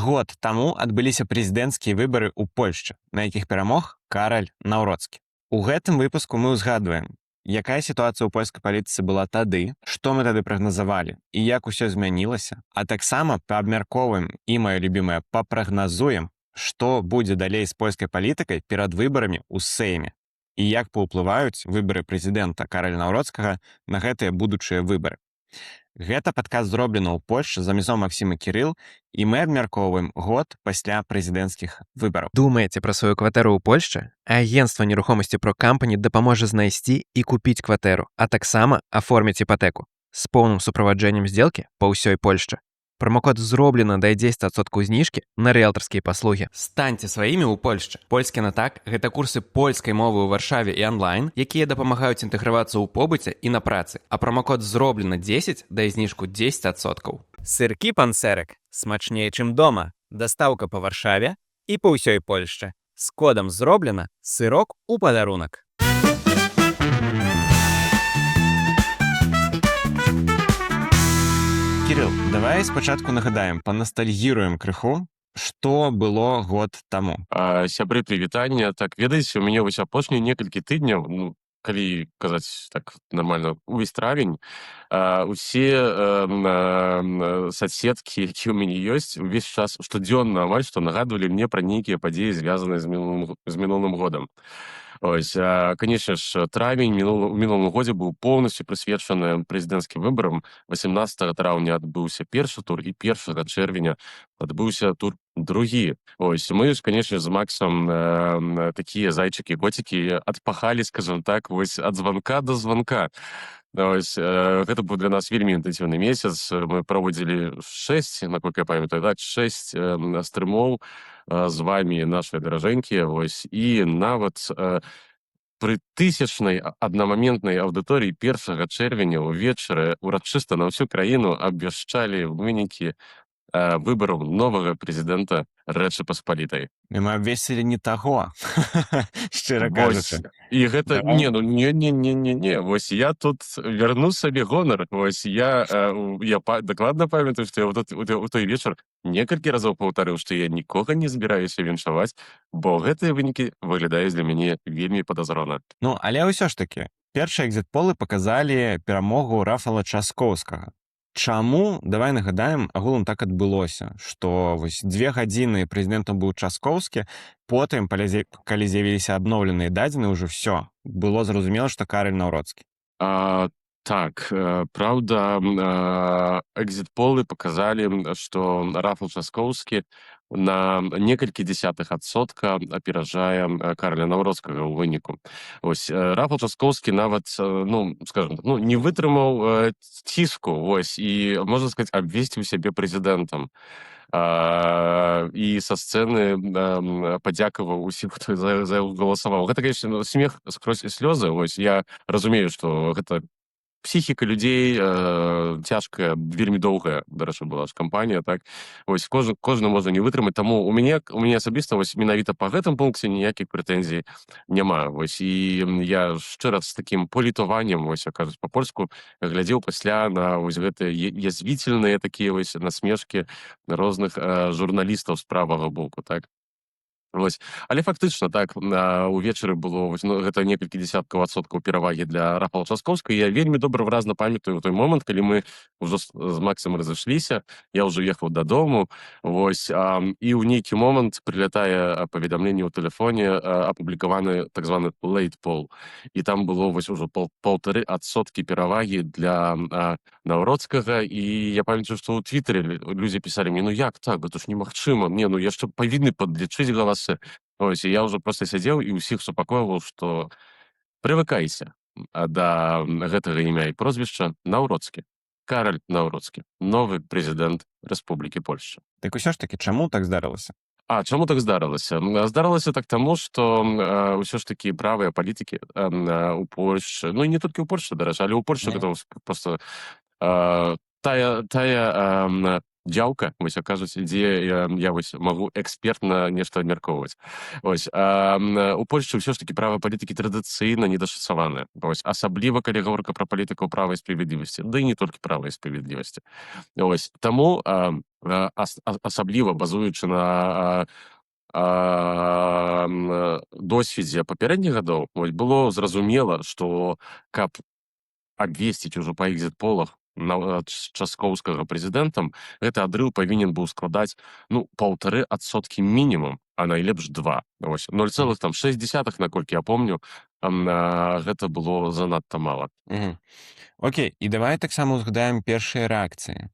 Год таму адбыліся прэзідэнцкія выбары ў Польшчы, на якіх перамог Караль Наўроцкі. У гэтым выпуску мы ўзгадваем, якая сітуацыя ў польскай палітыцы была тады, што мы тады прагназавалі і як усё змянілася, а таксама паабмяркоўваем і, маё любімае, папрагназуем, што будзе далей з польскай палітыкай перад выбарамі ў Сейме і як паўплываюць выбары прэзідэнта Караля Наўроцкага на гэтыя будучыя выбары. Гэта падкаст «Зроблена ў Польшчы», з вамі зноў Максім і Кірыл, і мы абмяркоўваем год пасля прэзідэнцкіх выбараў. Думаеце пра сваю кватэру ў Польшчы? Агенцтва нерухомасці ProCompany дапаможа знайсці і купіць кватэру, а таксама аформіць іпатэку з поўным суправаджэннем сделкі па ўсёй Польшчы. Промокод «Зроблена» дае 10% зніжкі на рыэлтарскія паслугі. Станьце сваімі ў Польшчы. «Польскі на так» — гэта курсы польскай мовы ў Варшаве і анлайн, якія дапамагаюць інтэгравацца ў побыце і на працы. А промокод «Зроблена 10» дае зніжку 10%. Сыркі «Пансерак» смачней, чым дома. Дастаўка па Варшаве і па ўсёй Польшчы. З кодам «Зроблена» сырок у падарунак. Кирилл, давай спачатку нагадаем, паностальгіруем крыху, што было год таму. Сябры, прывітанне. Так, ведаеце, у мяне вось апошнія некалькі тыдняў, ну, калі казаць так нормально, увесь травень, усе соцсеткі, які ў мяне ёсць, увесь час, штодзённа амаль што нагадвалі мне пра нейкія падзеі, звязаныя з мінулым годам. Ось, конечно ж, травень у мінулым годзе быў поўнасцю прысвечаны прэзідэнцкім выбарам. 18 траўня адбыўся першы тур, і 1 чэрвеня адбыўся тур другі. Ось, мы ж, конечно, з Максам такія зайчыкі, коцікі, адпахалі, скажем так, вось ад званка до званка. Ось, гэта быў для нас вельмі інтэнсіўны месяц. Мы праводзілі 6, наколькі я памятаю, так, 6 стрымоў з вамі, нашыя даражэнькія. Вось, і нават пры тысячнай аднамаментнай аўдыторыі 1 чэрвеня ўвечары урачыста на ўсю краіну абвяшчалі вынікі выбараў новага прэзідэнта Рэчы Паспалітай. І мы абвесцілі не таго, шчыра Вось, кажучы. І гэта Давай. не, ну не, не, не, не, не, вось я тут вярну сабе гонар. Вось я дакладна памятаю, што я вот у той вечар некалькі разоў паўтарыў, што я нікога не збіраюся віншаваць, бо гэтыя вынікі выглядаюць для мяне вельмі падазрона. Ну, але ўсё ж такі, першыя экзітполы паказалі перамогу Рафала Часкоўскага. Чаму, давай нагадаем, агулам так адбылося, што вось 2 гадзіны прэзідэнтам быў Часкоўскі, потым, калі з'явіліся абноўленыя дадзены, ўжо всё было зразумела, што Караль Наўроцкі? Так, праўда, экзітполы паказалі, што Рафал Часкоўскі на некалькі дзясятых адсотка аперажае Караля Наўроцкага ў выніку. Ось, Рафал Часкоўскі нават, ну, скажем так, ну, не вытрымаў ціску, вось, і, можна сказаць, абвесціў сябе прэзідэнтам. І са сцэны падзякаваў усім, хто за яго галасаваў. Гэта, конечно, ну, смех скрозь слёзы. Вось, я разумею, што гэта псіхіка людзей цяжкая, вельмі доўгая, дарэчы, была ж кампанія, так. Вось, кожны можа не вытрымаць, таму у мяне асабіста вось менавіта па гэтым пункце ніякіх прэтэнзій няма. Вось, і я шчыра з такім політаваннем, вось, як кажуць па-польску, глядзеў пасля на вось гэтыя язвительныя такія вось насмешкі розных журналістаў з правага боку, так. Вось. Але фактычна так, увечары было вось, ну, гэта некалькі дзесяткаў адсоткаў перавагі для Рафала Часкоўскага. Я вельмі добра, выразна памятаю той момант, калі мы ўжо з Максам разышліся, я ўжо ехаў дадому, вось, і ў нейкі момант прылятае паведамленне ў тэлефоне, апублікаваны так званы late poll. І там было вось ужо 1,5% перавагі для Наўроцкага, і я памятаю, што ў твітары людзі пісалі мне: «Ну як так, гэта ж немагчыма, не, ну яшчэ павінны падлічыць галасы». Ось, і я ўжо проста сядзеў і ўсіх супакойваў, што прывыкайся да гэтага імя і прозвішча: Наўроцкі. Караль Наўроцкі, новы прэзідэнт Рэспублікі Польшча. Так усё ж такі, чаму так здарылася? А чаму так здарылася? Здарылася так таму, што ўсё ж такі правыя палітыкі у Польшчы, ну і не толькі ў Польшчы, дарэчы, але ў Польшчы Не. гэта просто тая дзяўка, вось, як кажуць, дзе я вось магу экспертна нешта абмяркоўваць. Ось, у Польшчы ўсё ж таки права палітыкі традыцыйна недашацаваная. Ось, асабліва калі гаворка пра палітыку «Права і справядлівасці», да і не толькі «Права і справядлівасці». Ось, таму асабліва базуючы на досведзе папярэдніх гадоў, вось, было зразумела, што, каб абвесціць ужо па экзіт-полах на Часкоўскага прэзідэнтам, гэты адрыў павінен быў складаць, ну, 1,5% мінімум, а найлепш два. Ось, 0,6, наколькі я помню, гэта было занадта мала. Окей, і давай таксама узгадаем першыя рэакцыі.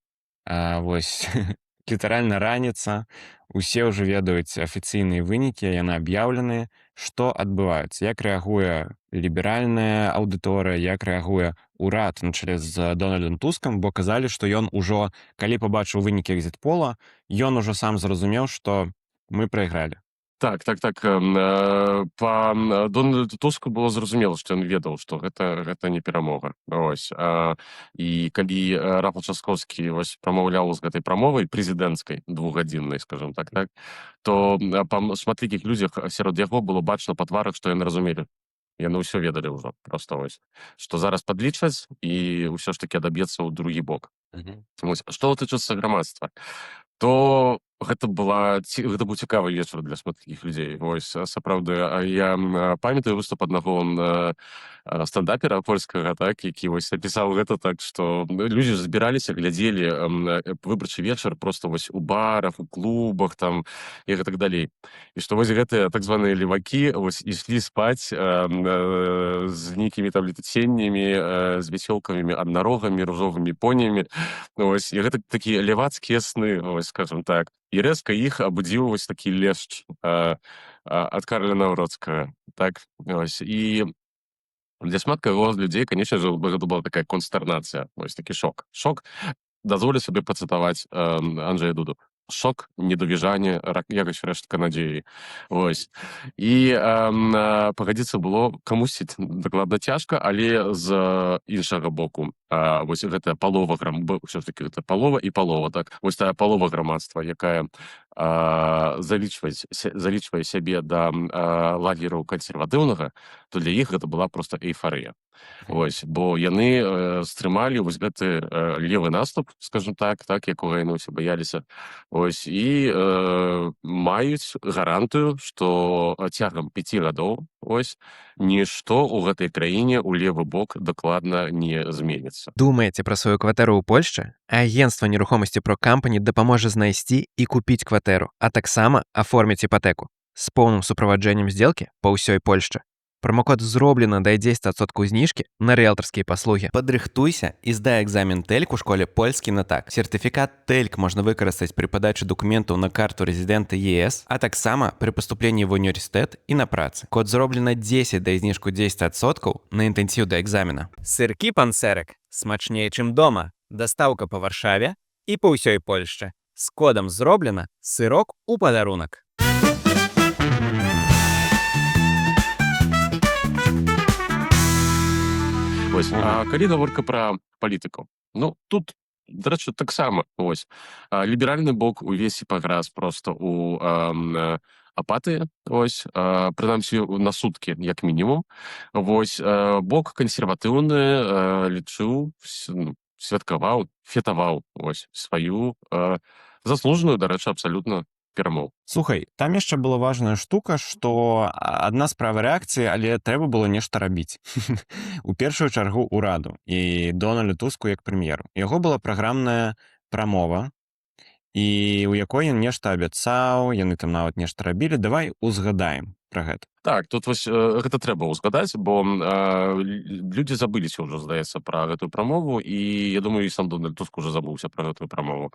Вось літаральна раніца, усе ўжо ведаюць афіцыйныя вынікі, яны аб'яўлены. Што адбываецца? Як рэагуе ліберальная аўдыторыя, як рэагуе ўрад на чале з Дональдам Тускам, бо казалі, што ён ужо, калі пабачыў вынікі экзітпола, ён ужо сам зразумеў, што мы прайгралі. Так. Па Дональду Туску было зразумела, што ён ведаў, што гэта не перамога. Ось. І калі Рафал Часкоўскі вось прамаўляў з гэтай прамовай прэзідэнцкай, двухгадзіннай, скажем так, то па шматлікіх людзях сярод яго было бачна па тварах, што яны разумелі. Яны ўсё ведалі ўжо просто, вось, што зараз падлічваць і ўсё ж таки адаб'ецца ў другі бок. Вось. Што тычыцца грамадства, то гэта быў цікавы вечар для шматлікіх людзей. Вось, сапраўды, я памятаю выступ аднаго стендапера польскага, так, які вось апісаў гэта так, што, ну, людзі ж збіраліся, глядзелі выбарчы вечар просто вось у барах, у клубах там і гэтак далей. І што вось гэтыя так званыя левакі вось ішлі спаць з нейкімі там летуценнямі, з вясёлкавымі аднарогамі, ружовымі понямі. Ось, і гэта такія левацкія сны, ось, скажем так. І рэзка іх абудзіў вось такі лешч ад Караля Наўроцкага. Так, ось. І для шмат каго з людзей, конечно же, гэта была такая констэрнацыя, вось такі шок. Шок, дазволю сабе пацытаваць Анджея Дуду: «Шок, недавярэнне, якась рэштка надзеі». Вось. І пагадзіцца было камусьці дакладна цяжка, але з іншага боку, вось гэтая палова ўсё ж таки гэта палова і палова, так. Вось тая палова грамадства, якая залічвае сябе да лагеру кансерватыўнага, то для іх гэта была просто эйфарыя. Вось, бо яны стрымалі вось гэты левы наступ, скажем так, якога яны ўсе баяліся. Ось, і маюць гарантыю, што цягам 5 гадоў, ось, нішто ў гэтай краіне ў левы бок дакладна не зменіцца. Думаеце пра сваю кватэру ў Польшчы? Агенцтва нерухомасці ProCompany дапаможа знайсці і купіць кватэру, а таксама аформіць іпатэку з поўным суправаджэннем сделкі па ўсёй Польшчы. Промокод «Зроблена» дае 10% зніжкі на рыэлтарскія паслугі. Падрыхтуйся і здай экзамен TELC у школе «Польскі на так». Сертыфікат TELC можна выкарыстаць пры падачы дакументаў на карту рэзідэнта ЕС, а таксама пры паступленні в універсітэт і на працы. Код «Зроблена 10» дае зніжку 10% на інтэнсіў да экзамена. Сыркі «Пансерык» смачней, чым дома. Дастаўка па Варшаве і па ўсёй Польшчы. З кодам «Зроблена» сырок у падарунак. Вось, а калі гаворка пра палітыку, ну, тут, дарэчы, таксама, ось, ліберальны бок увесь паграз просто у апатыі, ось, прынамсі на суткі як мінімум. Вось, бок кансерватыўны лічыў, ну, святкаваў, фетаваў, ось, сваю заслужаную, дарэчы, абсалютна перамогу. Слухай, там яшчэ была важная штука, што адна справа рэакцыі, але трэба было нешта рабіць. У першую чаргу ураду і Дональду Туску як прэм'еру. Яго была праграмная прамова, і ў якой ён нешта абяцаў, яны там нават нешта рабілі. Давай узгадаем пра гэта. Так, тут вось гэта трэба ўзгадаць, бо людзі забыліся ўжо, здаецца, пра гэтую прамову, і я думаю, і сам Дональд Туск уже забыўся пра гэтую прамову.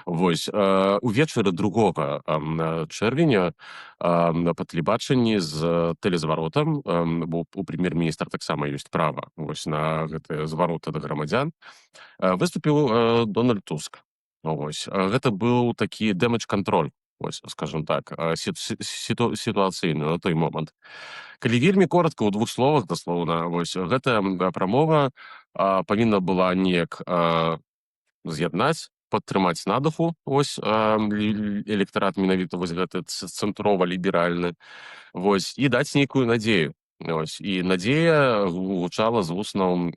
Вось, увечары 2 чэрвеня па тэлебачанні з тэлезваротам, бо у прэм'ер-міністра таксама ёсць права вось на гэтыя звароты да грамадзян, выступіў Дональд Туск. Вось, гэта быў такі damage-контроль, ось, скажем так, сітуацыйны на той момант. Калі вельмі коротко, у двух словах, даслоўна, вось, гэтая прамова павінна была неяк з'яднаць, Падтрымаць на духу ось электарат, менавіта вось гэты цэнтрова-ліберальны, вось, і даць нейкую надзею. Ось, і надзея гучала з вуснаў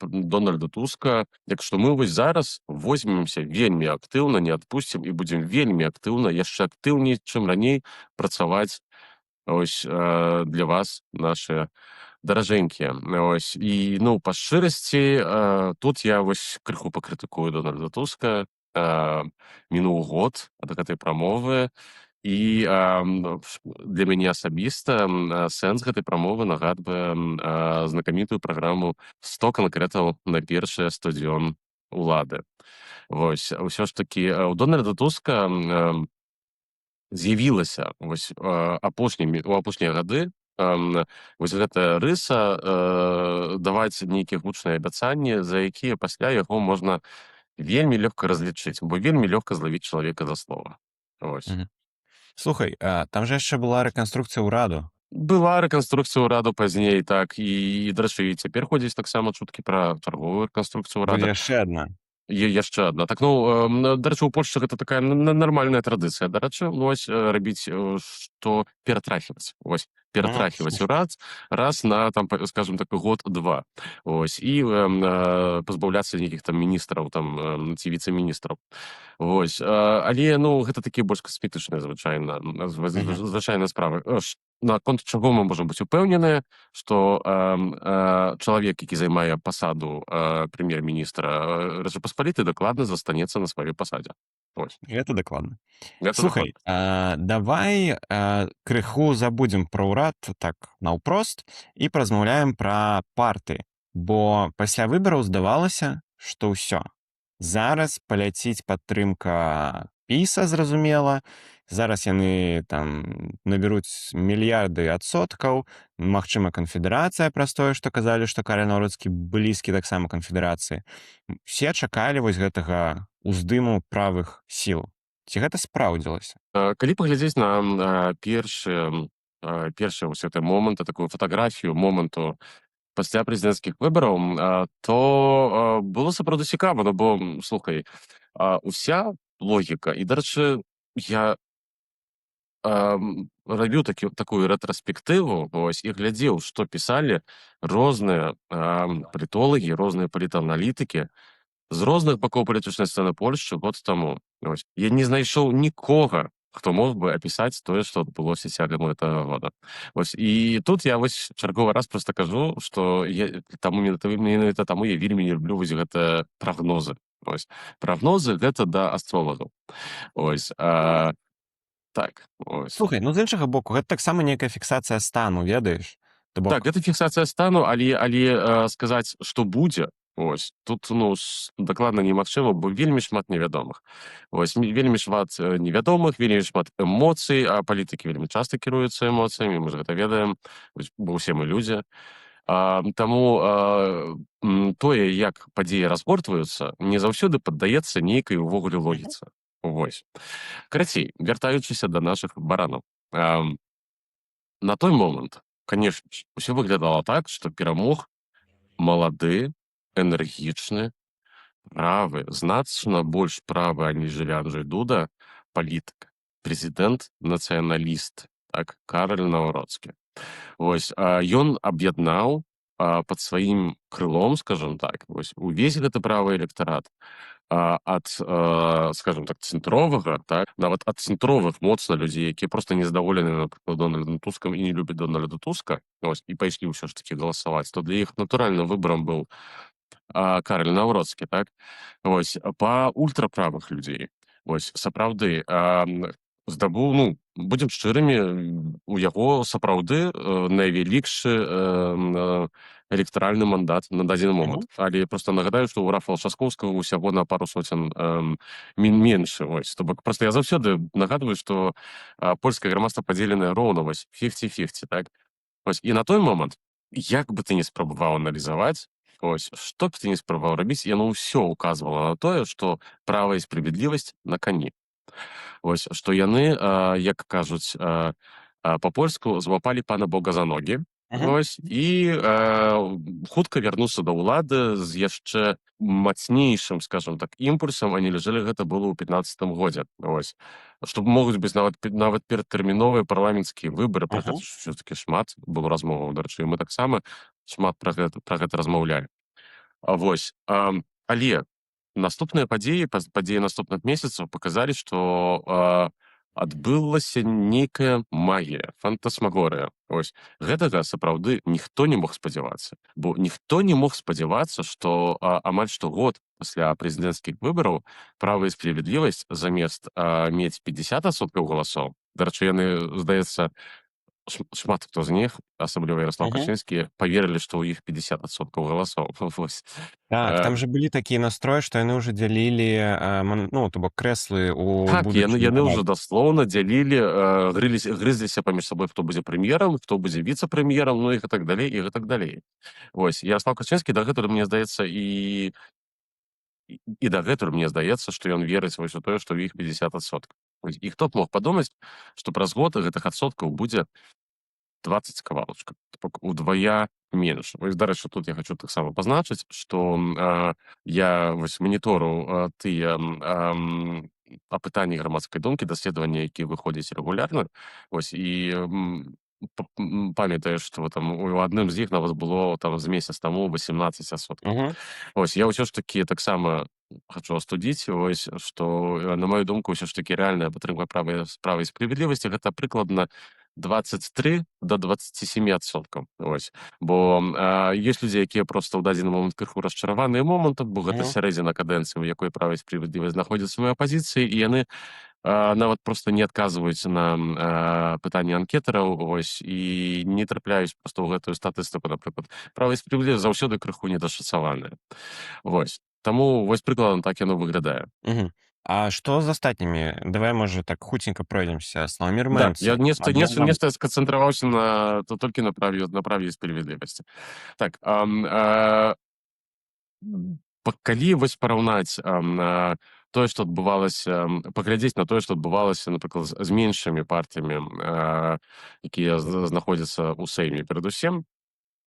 Дональда Туска, як што мы вось зараз возьмемся вельмі актыўна, не адпусцім і будзем вельмі актыўна, яшчэ актыўней, чым раней, працаваць ось для вас, наши даражэнькія. Ось, і, ну, па шчырасці, тут я вось крыху пакрытыкую Дональда Туска. Мінуў год ад гэтай прамовы, і для мяне асабіста сэнс гэтай прамовы нагадвае знакамітую праграму 100 канкрэтаў на першыя 100 дзён улады. Вось, ўсё ж такі у Дональда Туска з'явілася вось апошнімі у апошнія гады вось гэтая рыса даваць нейкія гучныя абяцанні, за якія пасля яго можна вельмі лёгка разлічыць, бо вельмі лёгка злавіць чалавека за слова. Вось. Слухай, а там жа яшчэ была рэканструкцыя ўраду. Была рэканструкцыя ўраду пазней, так, і, дарэчы, і цяпер ходзяць таксама чуткі пра чарговую рэканструкцыю Будзе ўрада. яшчэ адна. Яшчэ адна. Так, ну, дарэчы, у Польшчы гэта такая нармальная традыцыя, дарэчы, вось, рабіць, што ператрахіваць. Вось, ператрахіваць урад раз на там, скажем так, год-два. Ось, і пазбаўляцца нейкіх там міністраў там ці віцэ-міністраў. Вось, але, ну, гэта такі больш касметычныя звычайна звычайная справа. Наконт чаго мы можам быць упэўненыя, што чалавек, які займае пасаду прэм'ер-міністра Рэчы Паспалітай, дакладна застанецца на сваёй пасадзе. Вось. Гэта дакладна. Гэта Слухай, дакладна. Давай крыху забудзем пра ўрад так наўпрост і паразмаўляем пра партыі. Бо пасля выбараў здавалася, што ўсё. Зараз паляціць падтрымка ПіСа, зразумела. Зараз яны там набяруць мільярды адсоткаў. Магчыма, Канфедэрацыя, праз тое, што казалі, што Караль Наўроцкі блізкі таксама Канфедэрацыі. Усе чакалі вось гэтага уздыму правых сіл. Ці гэта спраўдзілася? Калі паглядзець на першыя вось гэтыя моманты, такую фатаграфію моманту пасля прэзідэнцкіх выбараў, то было сапраўды цікава, ну бо, слухай, уся логіка, і, дарэчы, я рабіў такую рэтраспектыву, ось, і глядзеў, што пісалі розныя палітолагі, розныя палітаналітыкі з розных бакоў палітычнай сцэны Польшчы год таму. Ось. Я не знайшоў нікога, хто мог бы апісаць тое, што адбылося цягам гэтага года. Вось, і тут я вось чарговы раз проста кажу, што я таму менавіта таму я вельмі не люблю вось гэта прагнозы. Ось. Прагнозы — гэта да астролагаў. Ось, так, ось. Слухай, ну, з іншага боку, гэта таксама нейкая фіксацыя стану, ведаеш? То бок Так, гэта фіксацыя стану, але сказаць, што будзе, ось, тут, ну, дакладна немагчыма, бо вельмі шмат невядомых. Вось, вельмі шмат невядомых, вельмі шмат эмоцый, а палітыкі вельмі часта кіруюцца эмоцыямі, мы ж гэта ведаем, вось, бо ўсе мы людзі. Таму тое, як падзеі разгортваюцца, не заўсёды паддаецца нейкай увогуле логіцы. Вось. Карацей, вяртаючыся да нашых баранаў. На той момант, конечно ж, усё выглядала так, што перамог малады, энергічны, правы, значна больш правы, аніжэлі Анджэй Дуда, палітык, прэзідэнт нацыяналіст, так, Караль Наўроцкі. Вось, ён аб'яднаў пад сваім крылом, скажем так, вось, увесь гэты правы электарат, ад, скажем так, цэнтровага, так, нават ад цэнтровых моцна людзей, якія проста незадаволены, напрыклад, Дональдам Тускам і не любяць Дональда Туска, ось, і пайшлі ўсё ж такі галасаваць, то для іх натуральным выбарам быў Караль Наўроцкі, так. Вось, па ультраправых людзей. Вось, сапраўды, здабыў, ну, будзем шчырымі, у яго сапраўды найвялікшы электаральны мандат на дадзены момант. Але проста нагадаю, што ў Рафала Часкоўскага ўсяго на пару соцен меншы. Вось. То бок проста я заўсёды нагадваю, што польскае грамадства падзеленае роўна, вось, 50-50, так. Вось, і на той момант, як бы ты не спрабаваў аналізаваць, ось, што б ты не спрабаваў рабіць, яно ўсё ўказвала на тое, што Права і справядлівасць на кані. Вось, што яны, як кажуць па-польску, зłapali Pana Boga za nogi. Вось, і хутка вярнуцца да ўлады з яшчэ мацнейшым, скажем так, імпульсам, анележалі гэта было ў 15-м годзе. Вось. Што могуць быць нават перадтэрміновыя парламенцкія выбары, пра гэта ўсё-такі шмат было размоваў, дарэчы, і мы таксама шмат пра гэта размаўлялі. Вось. Але наступныя падзеі, падзеі наступных месяцаў паказалі, што адбылася нейкая магія, фантасмагорыя. Вось. Гэтага сапраўды ніхто не мог спадзявацца. Бо ніхто не мог спадзявацца, што амаль што год пасля прэзідэнцкіх выбараў «Права і справядлівасць» замест мець 50% галасоў, дарэчы, яны, здаецца, шмат хто з них, асабліва Ярослав Качынскі, паверылі, што ў іх 50% галасоў. Вось. Так, там же былі такія настроі, што яны ўжо дзялілі, ну, то бок крэслы у Так, яны будучым яны ўжо даслоўна дзялілі, грызліся паміж сабой, хто будзе прэм'ерам, хто будзе віцэ-прэм'ерам, ну і гэтак далей, і гэтак далей. Вось. Ярослав Качынскі дагэтуль, мне здаецца, і дагэтуль мне здаецца, што ён верыць вось у тое, што ў іх 50%. Вось. І хто б мог падумаць, што праз год гэтых адсоткаў будзе 20 з кавалачкам, то бок удвая менш. Вось, дарэчы, тут я хачу таксама пазначыць, што я вось маніторыў тыя апытанні грамадскай думкі, даследаванні, якія выходзяць рэгулярна. Вось, і памятаю, што там у адным з іх нават было там з месяц таму 18%. Вось, я ўсё ж такі таксама хачу астудзіць, вось, што, на маю думку, ўсё ж такі рэальная падтрымка «Права і справядлівасці» гэта прыкладна 23 до 27%. Вось. Бо ёсць людзі, якія проста ў дадзены момант крыху расчараваныя момантам, бо гэта сярэдзіна кадэнцыі, у якой «Права і справядлівасць» знаходзіцца ў апазіцыі, і яны нават проста не адказваюць на пытанні анкетараў, вось, і не трапляюць проста ў гэтую статыстыку, напрыклад. «Права і справядлівасць» заўсёды крыху недашацаваная. Вось. Таму вось прыкладна так яно выглядае. А што з астатнімі? Давай, можа, так хуценька пройдземся. Славамір Да, Мэнцэн, я нешта нешта Адриан нешта сканцэнтраваўся на то толькі на «Праве і справядлівасці». Так, калі вось параўнаць тое, што адбывалася, паглядзець на тое, што адбывалася, напрыклад, з меншымі партыямі, якія знаходзяцца ў Сейме, перадусім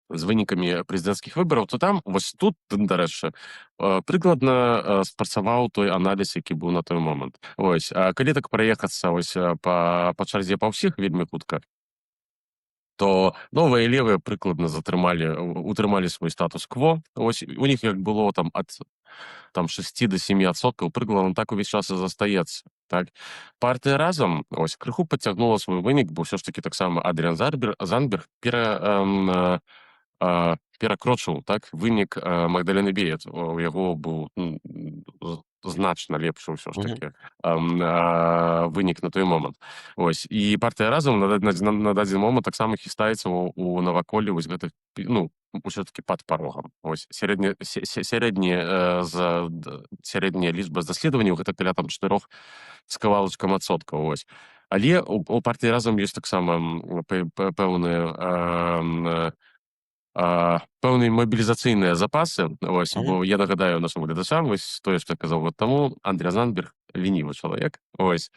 з вынікамі прэзідэнцкіх выбараў, то там вось тут, дарэчы, прыкладна спрацаваў той аналіз, які быў на той момант. Вось, а калі так праехацца вось па чарзе па ўсіх вельмі хутка, то новыя левыя прыкладна затрымалі утрымалі свой статус-кво. Ось, у них як было там ад там 6 до 7%, прыкладна так увесь час і застаецца. Так, партыя «Разам» ось крыху падцягнула свой вынік, бо ўсё ж таки таксама Адрыан Зандберг перакрочыў, так, вынік Магдалены Беет. У яго быў значна лепшы ўсё ж таки вынік на той момант. Ось, і партыя «Разам» на дадзены момант таксама хістаецца у наваколлі вось гэтых, ну, ўсё-таки пад парогам. Ось, сярэдняя лічба з даследаванняў гэта каля там 4 з кавалачкам адсоткаў. Ось. Але у партыі «Разам» ёсць таксама пэўныя мабілізацыйныя запасы. Ось, бо я нагадаю нашым гледачам вось тое, што я казаў год таму: Андрэй Зандберг ленівы чалавек. Ось,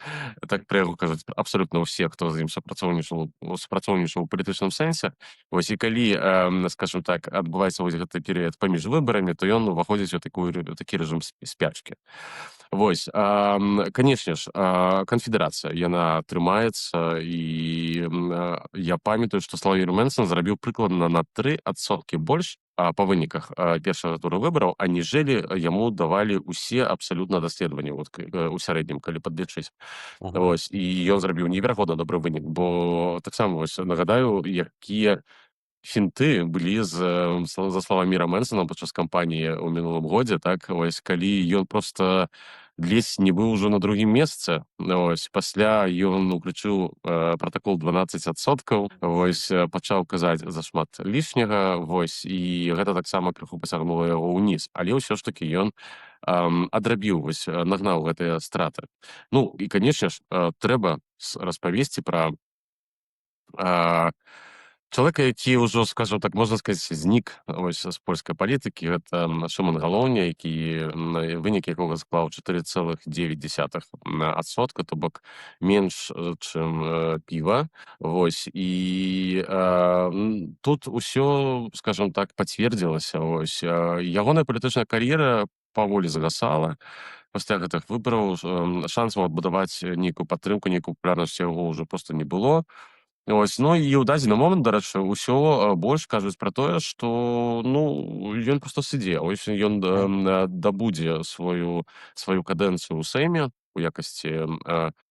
так пра яго кажуць абсалютна ўсе, хто з ім супрацоўнічаў у палітычным сэнсе. Ось, і калі, скажем так, адбываецца вось гэты перыяд паміж выбарамі, то ён уваходзіць у такі рэжым спячкі. Вось, канешне ж, Канфедэрацыя, яна трымаецца, і я памятаю, што Славамір Мэнцэн зрабіў прыкладна на 3% больш па выніках першага тура выбараў, аніжэлі яму давалі ўсе абсалютна даследаванні, вот, у сярэднім, калі падлічыць. Вось, і ён зрабіў неверагодна добры вынік, бо таксама вось нагадаю, якія фінты былі за Славамірам Мэнцэнам падчас кампаніі ў мінулым годзе, так, ось, калі ён проста ледзь не быў ужо на другім месцы. Ось, пасля ён уключыў пратакол 12%, вось, пачаў казаць зашмат лішняга, вось, і гэта таксама крыху пацягнула яго ўніз, але ўсё ж такі ён адрабіў, вось, нагнаў гэтыя страты. Ну і, канешне ж, трэба распавесці пра Чалавека, які ўжо, скажем так, можна сказаць, знік вось з польскай палітыкі. Гэта Шыман Галоўня, які вынік якога склаў 4,9%, то бок менш, чым піва. Вось, і тут усё, скажем так, пацвердзілася. Вось, ягоная палітычная кар'ера паволі згасала пасля гэтых выбараў. Шансаў адбудаваць нейкую падтрымку, нейкую папулярнасць яго ўжо просто не было. Ось, ну і ў дадзены момант, дарэчы, ўсё больш кажуць пра тое, што, ну, ён просто сыдзе. Ось ён дабудзе сваю кадэнцыю ў Сейме у якасці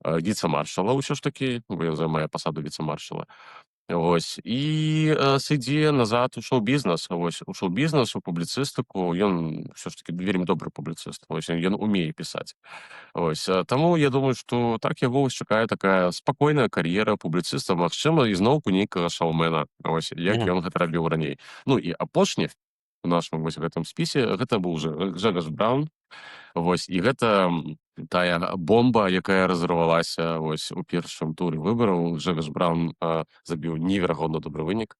віцэ-маршала ўсё ж такі, бо ён займае пасаду віцэ-маршала. Вось, і сыдзе назад у шоу-бізнес, вось, у шоу-бізнес, у публіцыстыку. Ён ўсё ж такі вельмі добры публіцыст. Вось, ён умее пісаць. Вось, таму я думаю, што так, яго вось чакае такая спакойная кар'ера публіцыста, магчыма, ізноўку нейкага шоумена, вось, як ён гэта рабіў раней. Ну і апошні у нашым вось гэтым спісе гэта быў уже Гжэгаш Браун. Вось, і гэта тая бомба, якая разарвалася вось у першым туры выбараў. Гжэгаш Браун забіў неверагодна добры вынік.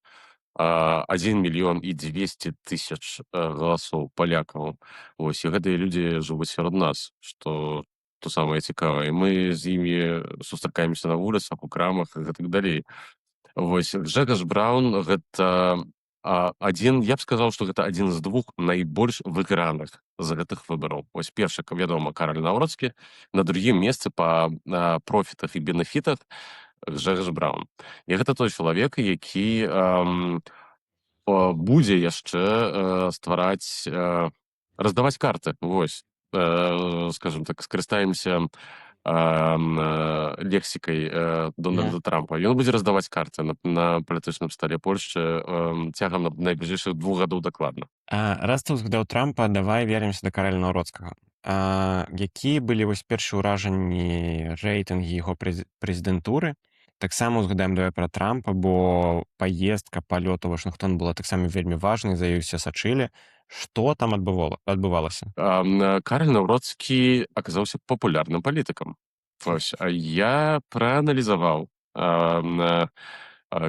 1 мільён і 200 тысяч галасоў палякаў. Вось, і гэтыя людзі жывуць сярод нас, што то самае цікавае. Мы з імі сустракаемся на вуліцах, у крамах і гэтак далей. Вось, Гжэгаш Браун гэта адзін, я б сказаў, што гэта адзін з двух найбольш выграных з гэтых выбараў. Вось, першы, вядома, Караль Наўроцкі, на другім месцы па профітах і бенефітах Гжэгаш Браун. І гэта той чалавек, які будзе яшчэ ствараць, раздаваць карты. Вось, скажем так, скарыстаемся лексікай Дональда Трампа. Ён будзе раздаваць карты на палітычным стале Польшчы цягам найбліжэйшых 2 гадоў дакладна. Раз ты узгадаў Трампа, давай вернемся да Караля Наўроцкага. Якія былі вось першыя ўражанні, рэйтынгі яго прэзідэнтуры? Таксама узгадаем давай пра Трампа, бо паездка, палёт у Вашынгтон была таксама вельмі важнай, за ёй усе сачылі. Што там адбывалася? Караль Наўроцкі аказаўся папулярным палітыкам. Вось, а я прааналізаваў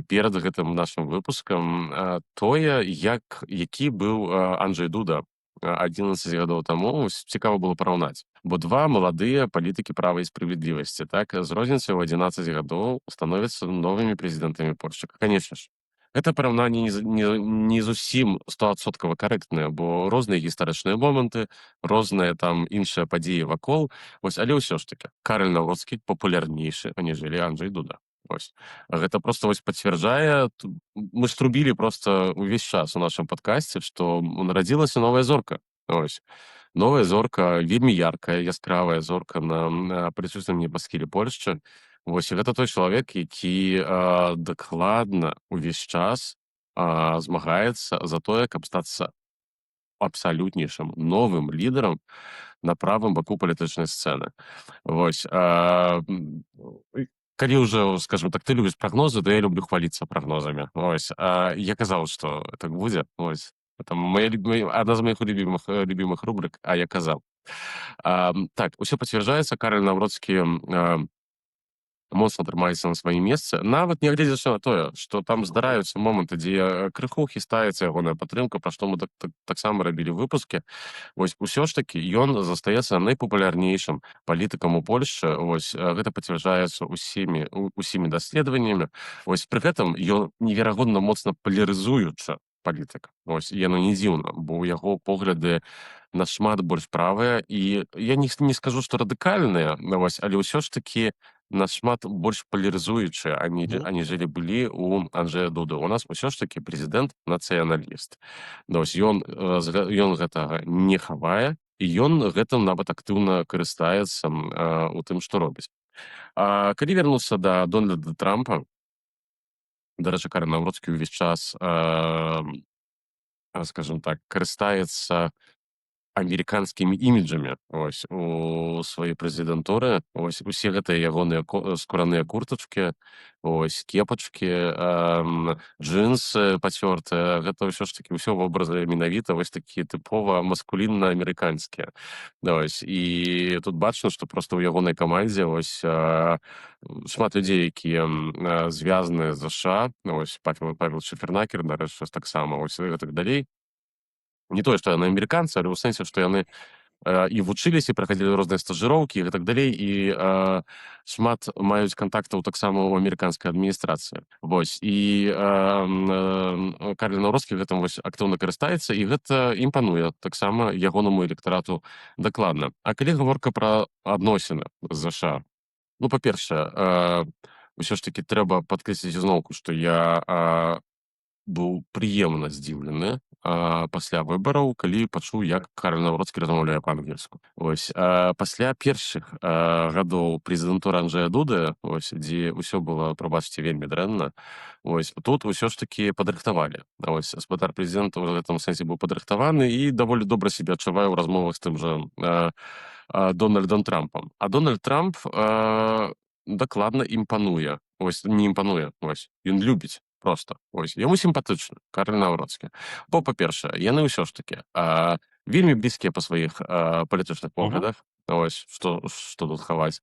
перад гэтым нашым выпускам тое, які быў Анджей Дуда 11 гадоў таму. Вось, цікава было параўнаць. Бо два маладыя палітыкі «Права і справядлівасці», так, з розніцай у 11 гадоў становяцца новымі прэзідэнтамі Польшчы. Конечно ж, гэта параўнанне не зусім стосадсоткава карэктнае, бо розныя гістарычныя моманты, розныя там іншыя падзеі вакол. Вось, але ўсё ж такі Караль Наўроцкі папулярнейшы, аніжэлі Анджей Дуда. Вось. Гэта просто вось пацвярджае, мы ж трубілі просто увесь час у нашым падкасці, што нарадзілася новая зорка. Ось. Новая зорка, вельмі яркая, яскравая зорка на палітычным небасхіле Польшчы. Вось, і гэта той чалавек, які дакладна увесь час змагаецца за тое, каб стацца абсалютнейшым новым лідарам на правым баку палітычнай сцэны. Вось, калі ўжо, скажем так, ты любіш прагнозы, то я люблю хваліцца прагнозамі. Вось, я казаў, што так будзе. Вось. Это моя любимая, адна з моих любимых рубрык «А я казаў». Так, усё пацвярджаецца, Караль Наўроцкі моцна трымаецца на сваім месцы, нават нягледзячы на тое, што там здараюцца моманты, дзе крыху хістаецца ягоная падтрымка, пра што мы таксама рабілі выпускі. Вось, усё ж такі ён застаецца найпапулярнейшым палітыкам у Польшчы. Вось, гэта пацвярджаецца усімі даследаваннямі. Вось, пры гэтым ён неверагодна моцна палярызуючы палітык. Вось, і яно не дзіўна, бо ў яго погляды нашмат больш правыя, і я не скажу, што радыкальныя, вось, але ўсё ж такі нашмат больш палярызуючыя, аніжэлі былі у Анджея Дуды. У нас усё ж такі прэзідэнт нацыяналіст. Вось, ён гэтага не хавае, і ён гэтым нават актыўна карыстаецца у тым, што робіць. А калі вярнуцца да Дональда Трампа, дарэчы, Караль Наўроцкі ўвесь час, скажем так, карыстаецца Амерыканскімі іміджамі ось у сваёй прэзідэнтуры. Ось усе гэтыя ягоныя скураныя куртачкі, ось кепачкі, джинсы пацёртыя, гэта ўсё ж такі ўсё вобразы менавіта вось такія тыпова маскулінна-амерыканскія. Ось і тут бачна, што просто ў ягонай камандзе ось шмат людзей, якія звязаны з ЗША. Ось Павел Шэфернакер, дарэчы, таксама, ось, і гэтак далей. Не тое што яны амерыканцы, але ў сэнсе, што яны і вучыліся, праходзілі розныя стажыроўкі і гэтак далей, і шмат маюць кантактаў таксама ў амерыканскай адміністрацыі. Вось і Караль Наўроцкі гэтым вось актыўна карыстаецца, і гэта імпануе таксама ягонаму электарату дакладна. А калі гаворка пра адносіны з ЗША, ну, па-першае, ўсё ж такі трэба падкрэсліць зноўку, што я быў прыемна здзіўлены пасля выбараў, калі пачуў, як Караль Наўроцкі размаўляе па-ангельску. Ось пасля першых гадоў прэзідэнтуры Анджея Дуды, ось, дзе ўсё было, прабачце, вельмі дрэнна, ось тут усё ж такі падрыхтавалі. Ось спадар прэзідэнт у гэтым сэнсе быў падрыхтаваны і даволі добра сябе адчувае ў размовах з тым жа Дональдам Трампам. А Дональд Трамп дакладна імпануе, ось не імпануе, ось ён любіць просто, ось яму сімпатычна Караль Наўроцкі, бо, па-першае, яны ўсё ж такі вельмі блізкія па сваіх палітычных поглядах. Ось што тут хаваць?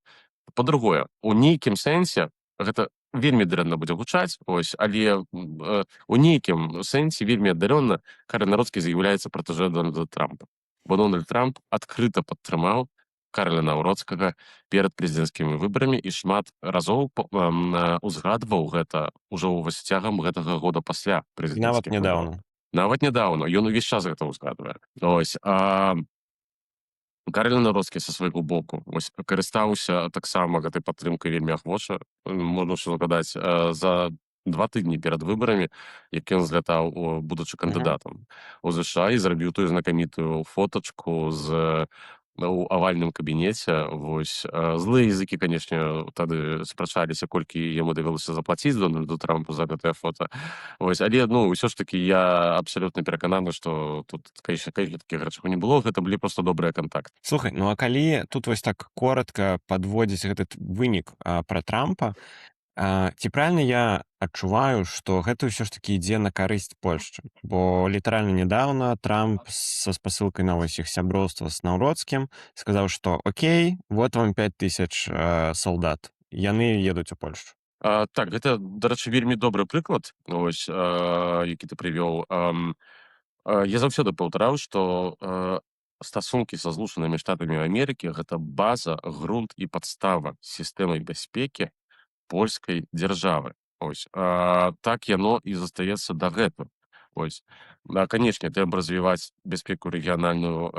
Па-другое, у нейкім сэнсе гэта вельмі дрэнна будзе гучаць, ось, але у нейкім сэнсе, вельмі аддалённа, Караль Наўроцкі з'яўляецца пратэжэ Дональда Трампа, бо Дональд Трамп адкрыта падтрымаў Караля Наўроцкага перад прэзідэнцкімі выбарамі і шмат разоў узгадваў гэта ўжо вось цягам гэтага года пасля Нават прэзідэнцкіх выбараў. нядаўна. Нават нядаўна ён увесь час гэта ўзгадвае. Ось Караль Наўроцкі са свайго боку ось карыстаўся таксама гэтай падтрымкай вельмі ахвоча. Можна ўсё згадаць за 2 тыдні перад выбарамі, як ён злятаў, будучы кандыдатам у ЗША, і зрабіў тую знакамітую фотачку з у авальным кабінеце. Вось злыя языкі, конечно, тады спрачаліся, колькі яму давялося заплаціць Дональду Трампу за гэтае фото. Вось, але, ну, ўсё ж такі я абсалютна перакананы, што тут, конечно, такіх грачаў не было, гэта былі просто добрыя кантакты. Слухай, ну а калі тут вось так коротко падводзіць гэты вынік пра Трампа, ці правильно я адчуваю, што гэта ўсё ж такі ідзе на карысць Польшчы? Бо літаральна нядаўна Трамп са спасылкай на вось іх сяброўства з Наўроцкім сказаў, што окей, вот вам 5000 салдат, яны едуць у Польшчу. Так, гэта, дарэчы, вельмі добры прыклад, ось, які ты прывёў. Я заўсёды паўтараў, што стасункі са Злучанымі Штатамі Амерыкі — гэта база, грунт і падстава сістэмы бяспекі польскай дзяржавы. Ось так яно і застаецца дагэтуль. Ось, да, канешне, трэба развіваць бяспеку рэгіянальную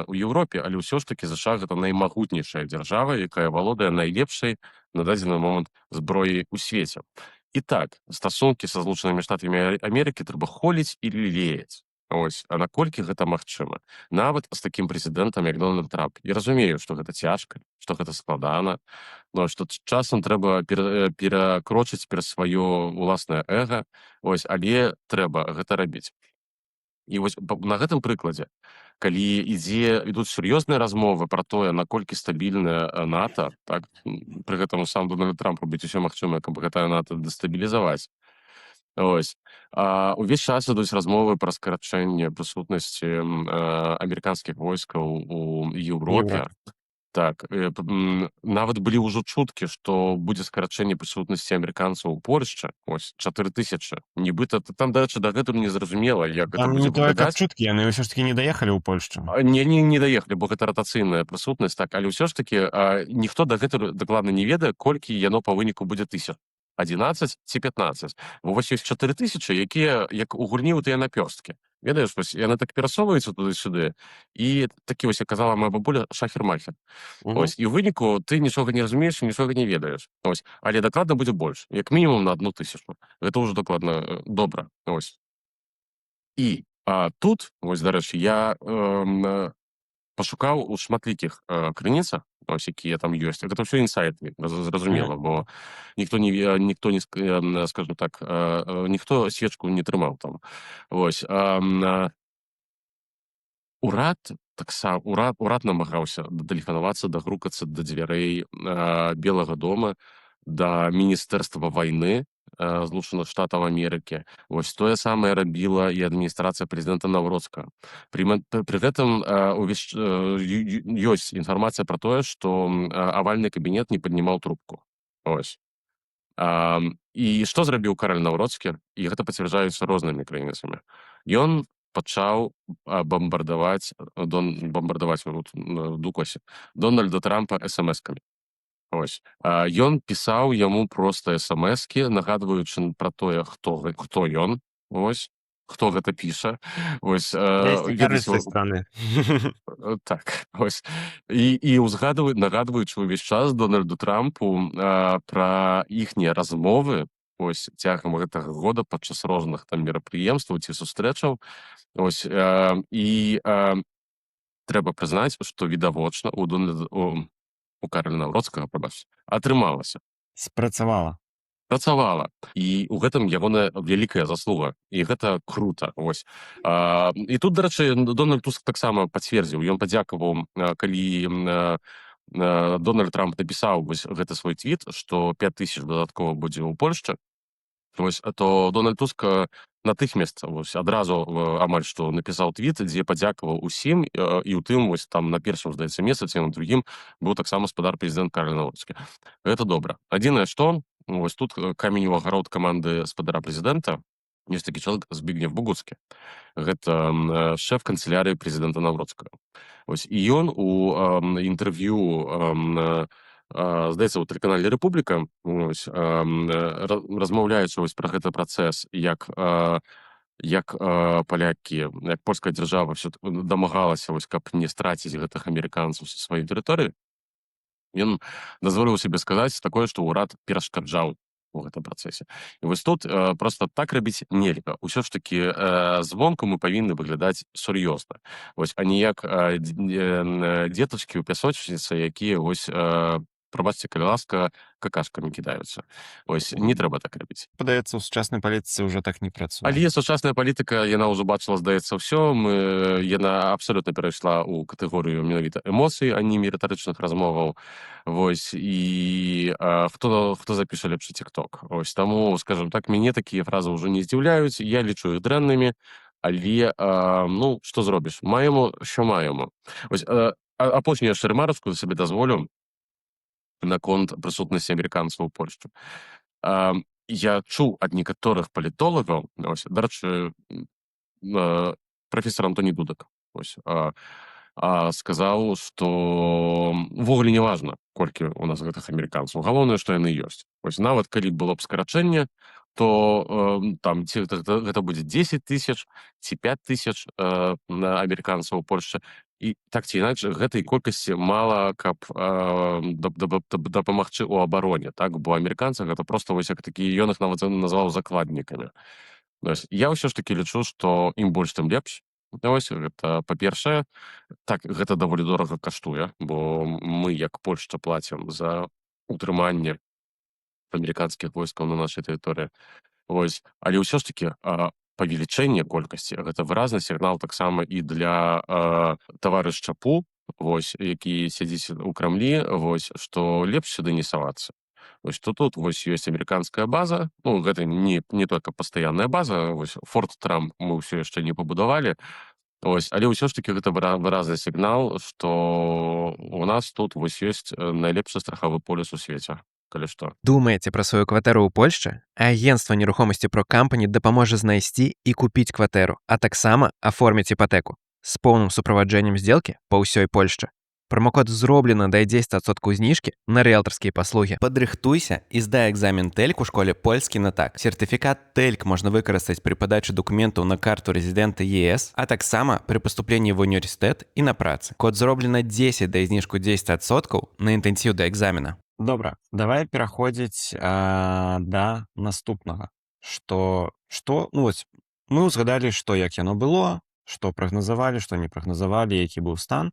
у Еўропе, але ўсё ж такі ЗША — гэта наймагутнейшая дзяржава, якая валодае найлепшай на дадзены момант зброяй у свеце. І так, стасункі са Злучанымі Штатамі Амерыкі трэба холіць і лелеяць. Ось, а наколькі гэта магчыма нават з такім прэзідэнтам, як Дональд Трамп? Я разумею, што гэта цяжка, што гэта складана, но што часам трэба перакрочыць пераз сваё уласнае эга. Ось, але трэба гэта рабіць. І вось на гэтым прыкладзе, калі ідуць сур'ёзныя размовы пра тое, наколькі стабільная НАТО, так, пры гэтым сам Дональд Трамп робіць усё магчымае, каб гэтая НАТО дэстабілізаваць. Ось увесь час ідуць размовы пра скарачэнне прысутнасці амерыканскіх войскаў у Еўропе. Еўропе. Так, нават былі ўжо чуткі, што будзе скарачэнне прысутнасці амерыканцаў у Польшчы. Ось 4000 нібыта. Там, дарэчы, дагэтуль незразумела, як гэта Там будзе не тое, каб выглядаць. чуткі, яны ўсё ж такі не даехалі ў Польшчу. Не, не даехалі, бо гэта ратацыйная прысутнасць, так, але ўсё ж такі ніхто дагэтуль дакладна не ведае, колькі яно па выніку будзе тысяч, 11 ці 15. Бо вось ёсць 4000, якія як у гульні ў тыя напёрсткі, ведаеш, вось яны так перасоўваюцца туды-сюды, і такі вось, як казала моя бабуля, шахер-махер. Ось і ў выніку ты нічога не разумееш і нічога не ведаеш. Ось, але дакладна будзе больш як мінімум на 1000, гэта ўжо дакладна добра. Ось і тут вось, дарэчы, я пашукаў у шматлікіх крыніцах, ось, якія там ёсць. Гэта ўсё інсайты, зразумела, бо ніхто не скажем так, ніхто свечку не трымаў там. Ось урад Таксама урад намагаўся датэлефанавацца, дагрукацца да дзвярэй Белага дома, да Міністэрства вайны Злучаных Штатаў Амерыкі. Вось тое самае рабіла і адміністрацыя прэзідэнта Наўроцкага. Пры гэтым увесь ёсць інфармацыя пра тое, што Авальны кабінет не паднімаў трубку. Ось. І што зрабіў Караль Наўроцкі? І гэта пацвярджаюцца рознымі крыніцамі. Ён пачаў бамбардаваць дон бамбардаваць дукосе Дональда Трампа смскамі. Ось. Ён пісаў яму проста смскі, нагадваючы пра тое, хто ён, ось, хто гэта піша. Ось, ведаеце, страны. Так, ось. І ўзгадваю, нагадваючы ўвесь час Дональду Трампу пра іхнія размовы, ось, цягам гэтага года падчас розных там мерапрыемстваў ці сустрэчаў. Ось, і трэба прызнаць, што відавочна у Дональда, у Караля Наўроцкага, прабачце, атрымалася. Спрацавала. Працавала, і у гэтым ягоная вялікая заслуга, і гэта круто. Ось, і тут, дарэчы, Дональд Туск таксама пацвердзіў, ён падзякаваў, калі Дональд Трамп напісаў вось гэты свой твіт, што 5000 дадаткова будзе ў Польшчы. Вось, то Дональд Туск натыхмест, вось, адразу амаль што напісаў твіт, дзе падзякаваў усім, і ў тым вось там на першым, здаецца, месяцы, на другім быў таксама спадар прэзідэнт Караль Наўроцкі. Гэта добра. Адзінае, што вось тут камень у агарод каманды спадара прэзідэнта: ёсць такі чалавек Збігнев Богуцкі, гэта шэф канцылярыі прэзідэнта Наўроцкага. Ось, і ён у інтэрв'ю, здаецца, у тэлеканале «Рэпубліка», ось, размаўляючы вось пра гэты працэс, як палякі, як польская дзяржава всё дамагалася, вось, каб не страціць гэтых амерыканцаў са сваёй тэрыторыі, ён дазволіў сабе сказаць такое, што ўрад перашкаджаў у гэтым працэсе. І вось тут просто так рабіць нельга. Ўсё ж такі звонку мы павінны выглядаць сур'ёзна. Вось, а не як дзетачкі ў пясочніцы, якія вось, прабачце, калі ласка, какашкамі кідаюцца. Ось, не трэба так рабіць. Падаецца, у сучаснай палітыцы ўжо так не працуе. Але сучасная палітыка, яна ўжо бачыла, здаецца, ўсё. Яна абсалютна перайшла ў катэгорыю менавіта эмоцый, а не рытарычных размоваў. Вось, і хто запіша лепшы тикток. Ось, таму, скажем так, мяне такія фразы ўжо не здзіўляюць, я лічу іх дрэннымі, але ну, што зробіш, маемо, що маемо. Ось, апошнюю яшчэ рэмарачку сабе дазволю наконт прысутнасці амерыканцаў у Польшчы. Я чуў ад некаторых палітолагаў, ось, дарэчы, прафесор Антоні Дудак, ось, сказаў, што увогуле не важна, колькі у нас гэтых амерыканцаў, галоўнае, што яны ёсць. Ось, нават калі было б скарачэнне, то там ці гэта будзе 10 тысяч ці 5 тысяч на амерыканцаў у Польшчы, і так ці інакш гэтай колькасці мала, каб дапамагчы ў абароне, так, бо амерыканцы гэта просто вось як такі, ён іх нават назваў закладнікамі. Ось, я ўсё ж таки лічу, што ім больш, тым лепш. Ось, гэта па-першае. Так, гэта даволі дорага каштуе, бо мы як Польшча плацім за утрыманне амерыканскіх войскаў на нашай тэрыторыі. Ось, але ўсё ж таки павелічэнне колькасці — гэта выразны сігнал таксама і для таварыша Пу, вось, які сядзіць у Крамлі, вось, што лепш сюды не савацца. Вось, то тут вось ёсць амерыканская база, ну, гэта не только пастаянная база, вось, Форт Трамп мы ўсё яшчэ не пабудавалі. Ось, але ўсё ж таки гэта выразны сігнал, што у нас тут вось ёсць найлепшы страхавы поліс у свеце, калі што. Думаеце пра сваю кватэру ў Польшчы? Агенцтва нерухомасці ProCompany дапаможа знайсці і купіць кватэру, а таксама аформіць іпатэку з поўным суправаджэннем сделкі па ўсёй Польшчы. Промокод «Зроблена» дае 10% зніжкі на рыэлтарскія паслугі. Падрыхтуйся і здай экзамен TELC у школе «Польскі на так». Сертыфікат TELC можна выкарыстаць пры падачы дакументаў на карту рэзідэнта ЕС, а таксама пры паступленні в універсітэт і на працы. Код «Зроблена 10» дае зніжку 10% на інтэнсіў да экзамена. Добра, давай пераходзіць да наступнага. Што, ну, вось, мы ўзгадалі, што як яно было, што прагназавалі, што не прагназавалі, які быў стан.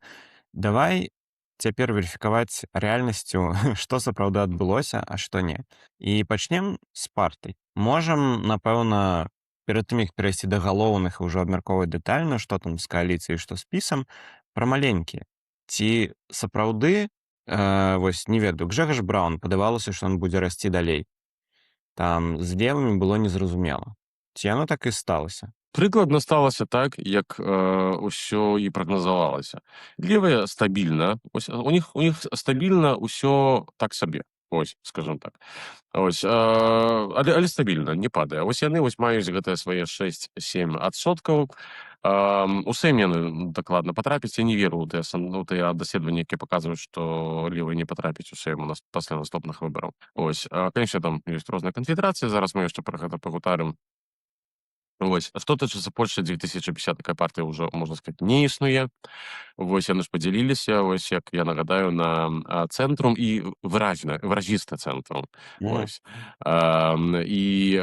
Давай цяпер верыфікаваць рэальнасцю, што сапраўды адбылося, а што не. І пачнем з партый. Можам, напэўна, перад тым, як перайсці да галоўных і ўжо абмяркоўваць дэтальна, што там з кааліцыяй, што з ПіСам, Пра маленькія. Ці сапраўды, вось не ведаю, Гжегаш Браун, падавалася, што он будзе расці далей. Там з левымі было незразумела. Ці яно так і сталася? Прыкладна сталася так, як ўсё і прагназавалася. Левыя стабільна, ось, у них стабільна ўсё так сабе. Ось, скажем так. Ось, але стабільна, не падае. Ось яны вось маюць гэтыя свае 6-7 адсоткаў. У Сейм яны дакладна патрапяць. Я не веру ў тыя ну, тыя даследаванні, якія паказваюць, што левыя не патрапяць у Сейм у нас пасля наступных выбараў. Ось, конечно, там ёсць розныя канфедэрацыі, зараз мы яшчэ пра гэта пагутарым. Вось. А што тычыцца Польшчы 2050, такая партыя ўжо, можна сказаць, не існуе. Вось яны ж падзяліліся, вось, як я нагадаю, на цэнтрум і выразна выразісты цэнтрум. Вось. І,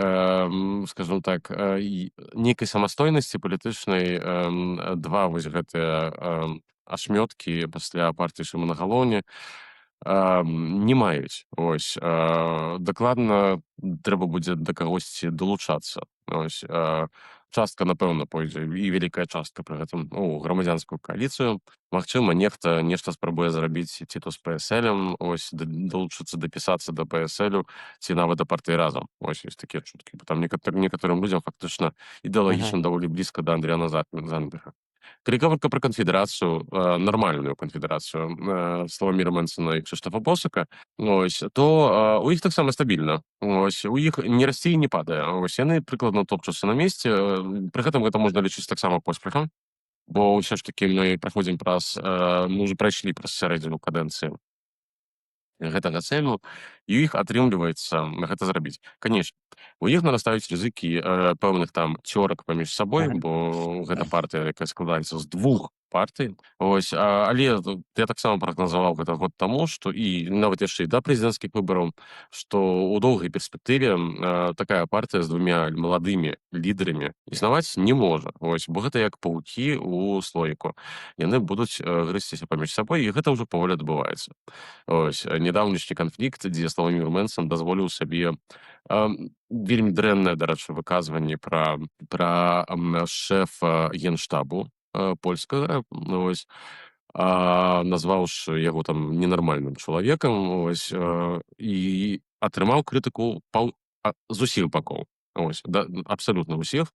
скажем так, і нейкай самастойнасці палітычнай два вось гэтыя ашмёткі пасля партыі Шымона Галоўні не маюць. Ось, дакладна трэба будзе да кагосьці далучацца. Ось, частка, напэўна, пойдзе, і вялікая частка пры гэтым, у Грамадзянскую кааліцыю. Магчыма, нехта нешта спрабуе зрабіць ці то з ПСЛем, ось, далучыцца, дапісацца да ПСЛю ці нават да партыі «Разам». Ось ёсць такія чуткі, бо там некаторым людзям фактычна ідэалагічна даволі блізка да Андрыяна Зандберга. Калі гаворка пра Канфедэрацыю, нармальную Канфедэрацыю Славаміра Мэнцэна і Кшыштафа Босака, ось, то у іх таксама стабільна. Ось, у іх не расце і не падае. Ось, яны прыкладна топчуцца на месцы. Пры гэтым гэта можна лічыць таксама поспехам, бо ўсё ж такі мы праходзім праз, мы ўжо прайшлі праз сярэдзіну кадэнцыі гэтага Сейму, і ў іх атрымліваецца гэта зрабіць. Конечно, у іх нарастаюць рызыкі пэўных там цёрак паміж сабой, бо гэта партыя, якая складаецца з двух партый. Ось, але я таксама прагназаваў гэта год таму, што і нават яшчэ і да прэзідэнцкіх выбараў, што ў доўгай перспектыве такая партыя з двумя маладымі лідарамі існаваць не можа. Ось, бо гэта як паукі ў слоіку. Яны будуць грызціся паміж сабой, і гэта ўжо паволі адбываецца. Ось, нядаўнішні канфлікт, дзе Славамір Мэнцэн дазволіў сабе вельмі дрэннае, дарэчы, выказванне пра шэфа генштабу польскага, ось, назваўшы яго там ненармальным чалавекам, ось, і атрымаў крытыку з усіх бакоў. Ось, да, абсалютна ўсіх.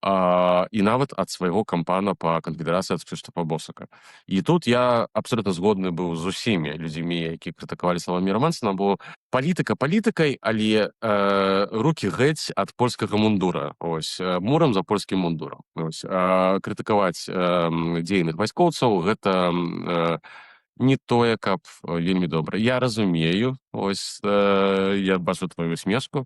І нават ад свайго кампана па Канфедэрацыі, ад Кшыштафа Босака. І тут я абсалютна згодны быў з усімі людзьмі, якія крытыкавалі Славаміра Мэнцэна, бо палітыка палітыкай, але рукі гэць ад польскага мундура. Ось, мурам за польскім мундурам. Ось, крытыкаваць дзейных вайскоўцаў — гэта не тое, каб вельмі добра. Я разумею, ось, я бачу твою усмешку.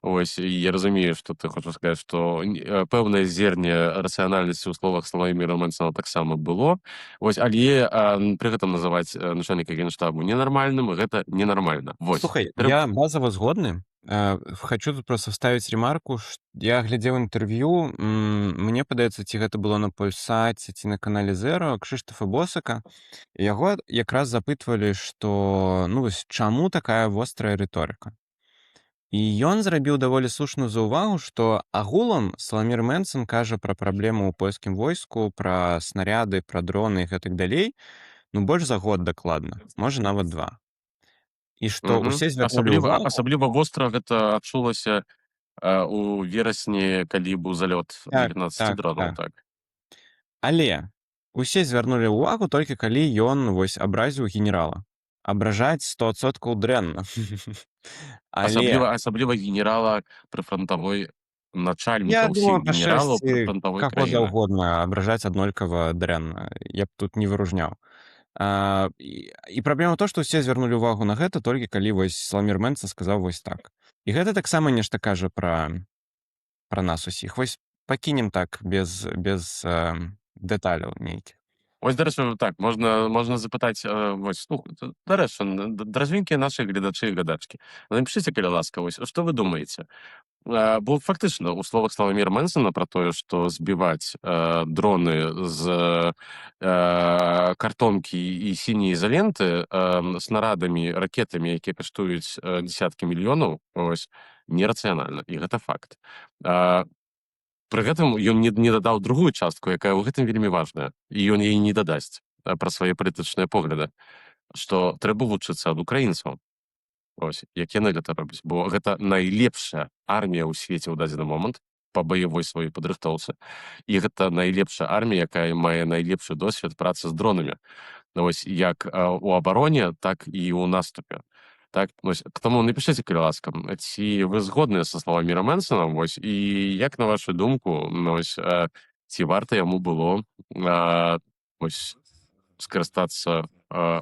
Ось, і я разумею, што ты хочаш сказаць, што пэўнае зерне рацыянальнасці ў словах Славаміра Мэнцэна таксама было. Ось, але пры гэтым называць начальніка генштабу ненармальным — гэта ненармальна. Вось. Слухай, Трэб я базава згодны. Хочу тут просто вставить ремарку. Я глядзеў інтэрв'ю, мне падаецца, ці гэта было на Польсаце, ці на канале Зеро, Кшыштафа Босака. Яго якраз запытвалі, што, ну вось, чаму такая вострая рыторыка. І ён зрабіў даволі слушную заўвагу, што агулам Славамір Мэнцэн кажа пра праблему ў польскім войску, пра снаряды, пра дроны і гэтак далей, ну, больш за год дакладна, можа, нават два. І што ўсе звярнулі Асабліва ўвагу. асабліва востра гэта адчулася у верасні, калі быў залёт 19 дронаў, так. Але усе звярнулі ўвагу, толькі калі ён вось абразіў генерала. Абражаць 100% дрэнна. Але Асабліва генерала прыфрантавой, начальніка Я думаю, ўсіх па генералаў шчасці, прыфрантавой каго краіны. заўгодна абражаць аднолькава дрэнна. Я б тут не выружняў. І праблема ў то, што ўсе звярнулі ўвагу на гэта, толькі калі вось Славамір Мэнцэн сказаў вось так. І гэта таксама нешта кажа пра нас усіх. Вось пакінем так без дэталяў нейкіх. Ось, дарэчы, так, можна запытаць, вось, ну, дарэчы, даражэнькія нашы гледачы і глядачкі, напішыце, калі ласка, вось, што вы думаеце? Бо фактычна ў словах Славаміра Мэнцэна пра тое, што збіваць дроны з картонкі і сіняй ізаленты снарадамі, ракетамі, якія каштуюць дзесяткі мільёнаў, ось, нерацыянальна, і гэта факт. Пры гэтым ён не дадаў другую частку, якая ў гэтым вельмі важная, і ён яе не дадасць. пра свае палітычныя погляды, што трэба вучыцца ад украінцаў. Вось, як яны гэта робяць, бо гэта найлепшая армія ў свеце ў дадзены момант па баявой сваёй падрыхтоўцы, і гэта найлепшая армія, якая мае найлепшы досвед працы з дронамі. Вось, як у абароне, так і ў наступе. Так, вось, к таму напішыце, калі ласка, ці вы згодныя са Славамірам Мэнсенам, вось, і як, на вашу думку, ну, вось, ці варта яму было вось, скарыстацца,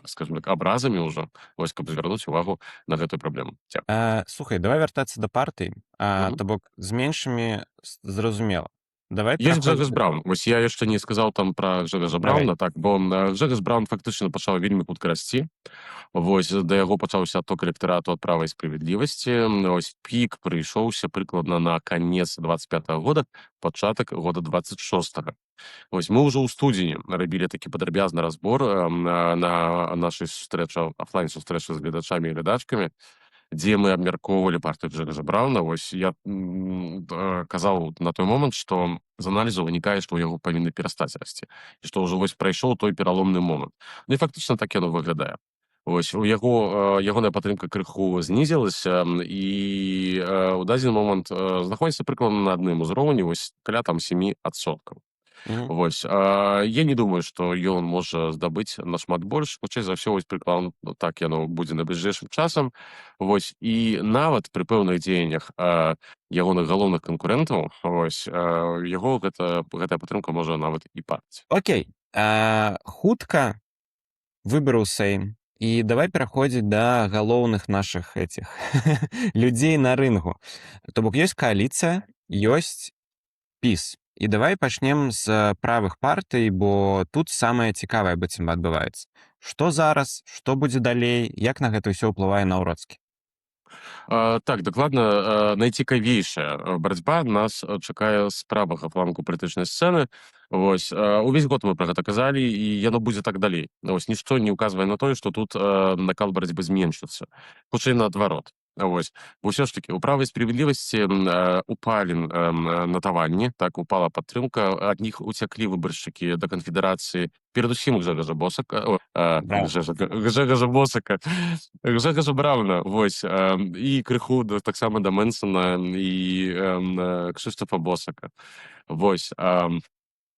скажем так, абразамі ўжо, вось, каб звярнуць увагу на гэтую праблему. Дзякуй. Слухай, давай вяртацца да партый. То бок з меншымі зразумела. Давай Ёсць Гжэгаж пераходзіць. Браун. Вось я яшчэ не сказаў там пра Гжэгажа Давай. Брауна, так, бо Гжэгаж Браун фактычна пачаў вельмі хутка расці. Вось, да яго пачаўся адток электарату ад «Права і справядлівасці». Вось, пік прыйшоўся прыкладна на канец 25 года, пачатак года 26. Вось, мы ўжо ў студзені рабілі такі падрабязны разбор на нашай сустрэчы, афлайн сустрэчы з гледачамі і глядачкамі, дзе мы абмяркоўвалі партыю Гжэгажа Брауна. Вось, я казаў на той момант, што з аналізу вынікае, што ў яго павінны перастаць расці і што ўжо вось прайшоў той пераломны момант. Ну і фактычна так яно выглядае. Вось, у яго ягоная падтрымка крыху знізілася і ў дадзены момант знаходзіцца прыкладна на адным узроўні, вось, каля там 7%. Вось, я не думаю, што ён можа здабыць нашмат больш, хутчэй за ўсё, вось, прыкладна так яно будзе найбліжэйшым часам. Вось, і нават пры пэўных дзеяннях ягоных галоўных канкурэнтаў, вось, яго гэтая падтрымка можа нават і падаць. Окей. Хутка выбары ў Сейм. І давай пераходзіць да галоўных нашых этих людзей на рынгу. То бок ёсць кааліцыя, ёсць ПіС. І давай пачнем з правых партый, бо тут самае цікавае быццам бы адбываецца. Што зараз, што будзе далей, як на гэта ўсё ўплывае Наўроцкі? Так, дакладна, найцікавейшая барацьба нас чакае з правага флангу палітычнай сцэны. Вось, увесь год мы пра гэта казалі, і яно будзе так далей. Вось, нішто не ўказвае на тое, што тут накал барацьбы зменшыцца. Хутчэй наадварот. Вось. Бо ўсё ж такі у «Права і справядлівасці» упалі натаванні, так, упала падтрымка, ад них уцяклі выбаршчыкі да «Канфедэрацыі», перадусім Гжэгажа Босака, о, Гжэгажа Босака, Гжэгажа Брауна, вось, і крыху таксама да Мэнсена і Кшыштафа Босака. Вось,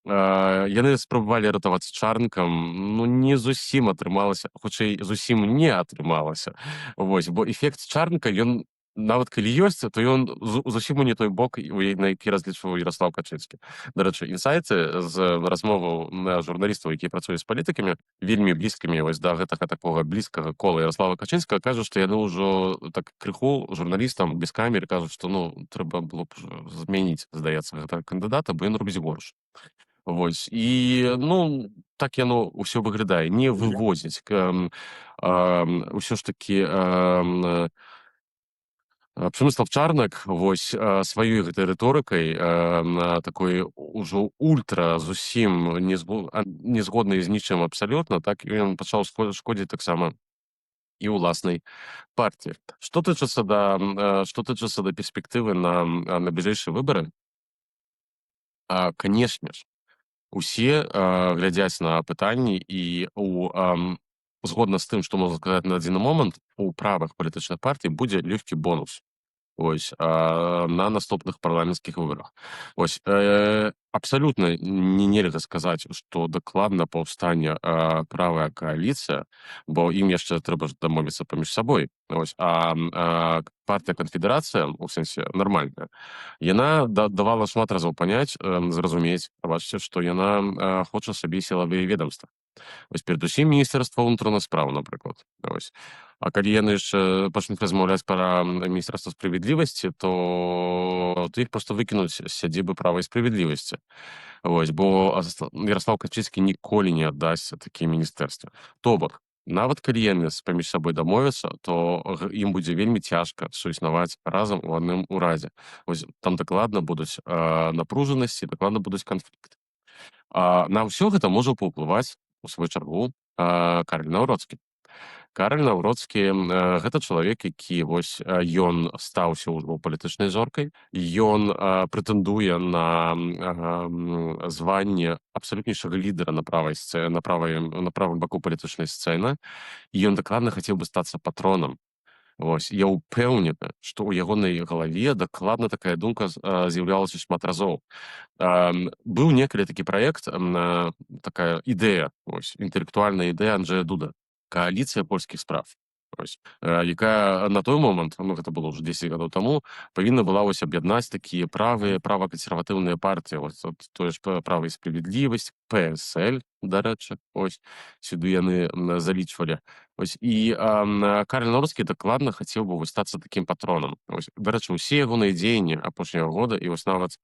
яны спрабавалі ратавацца Чарнкам, ну, не зусім атрымалася, хутчэй, зусім не атрымалася. Вось, бо эфект Чарнка, ён нават калі ёсць, то ён зусім у не той бок, на які разлічваў Ярослаў Качынскі. Дарэчы, інсайты з размоваў на журналістаў, якія працуюць з палітыкамі, вельмі блізкімі вось да гэтага такога блізкага кола Ярослава Качынскага, кажуць, што яны ўжо так крыху журналістам без камер кажуць, што, ну, трэба было б змяніць, здаецца, гэтага кандыдата, бо ён робіць горш. Вось, і, ну, так яно ўсё выглядае, не вывозіць ўсё ж такі Пшемыслав Чарнак, вось, сваёй гэтай рыторыкай, такой ужо ультра зусім не згоднай з нічым абсалютна, так ён пачаў шкодзіць таксама і ўласнай партіі. Што тычыцца да перспектывы на бліжэйшыя выбары, канешне ж, усе глядзяць на пытанні, і згодна з тым, што можна сказаць на адзіны момант, у правых палітычных партый будзе лёгкі бонус. Вось, на наступных парламенцкіх выбарах. Вось, абсалютна не нельга сказаць, што дакладна паўстане правая кааліцыя, бо ім яшчэ трэба ж дамовіцца паміж сабой. Вось, партыя «Канфедэрацыя», у сэнсе нармальная, яна давала шмат разоў паняць, зразумець, прабачце, што яна хоча сабе сілавыя ведомства. Вось, перадусім міністэрства ўнутраных спраў, напрыклад. Вось. А калі яны яшчэ пачнуць размаўляць пра міністэрства справядлівасці, то іх проста выкінуць з сядзібы «Права і справядлівасці». Вось, бо Ярослаў Качынскі ніколі не аддасць такія міністэрствы. То бок, нават калі яны паміж сабой дамовяцца, то ім будзе вельмі цяжка суіснаваць разам у адным урадзе. Вось, там дакладна будуць напружанасці, дакладна будуць канфлікты. На ўсё гэта можа паўплываць у сваю чаргу Кароль Наўроцкі. Караль Наўроцкі, гэта чалавек, які вось, ён стаўся ўжо палітычнай зоркай. Ён прэтэндуе на званне абсалютнейшага лідара на правай сцэ на правай на правым баку палітычнай сцэны. І ён дакладна хацеў бы стацца патронам. Вось, я ўпэўнены, што ў ягонай галаве дакладна такая думка з'яўлялася шмат разоў. Быў некалі такі праект, такая ідэя, вось, інтэлектуальная ідэя Анджея Дуда, «Кааліцыя польскіх спраў». Вось, якая на той момант, ну, гэта было ўжо 10 гадоў таму, павінна была вось аб'яднаць такія правыя, правакансерватыўныя партыі, вось, от, тое ж «Права і справядлівасць», ПСЛ, дарэчы, ось, сюды яны залічвалі. Вось, і Караль Наўроцкі дакладна хацеў бы вось стацца такім патронам. Вось, дарэчы, усе ягоныя дзеянні апошняга года і вось нават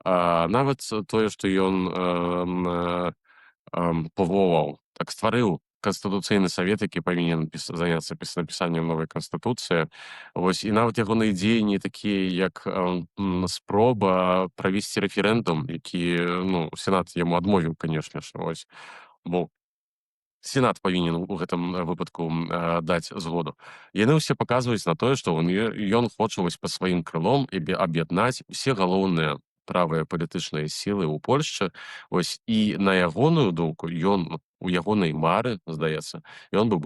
тое, што ён паволаў, так, стварыў Канстытуцыйны савет, які павінен заняцца напісаннем новай канстытуцыі. Вось, і нават ягоныя дзеянні такія, як спроба правесці рэферэндум, які, ну, Сенат яму адмовіў, конечно ж, вось. Бо Сенат павінен у гэтым выпадку даць згоду. Яны ўсе паказваюць на тое, што ён хоча вось пад сваім крылом аб'яднаць усе галоўныя правыя палітычныя сілы ў Польшчы. Вось, і на ягоную думку, ён у ягонай мары, здаецца, ён бы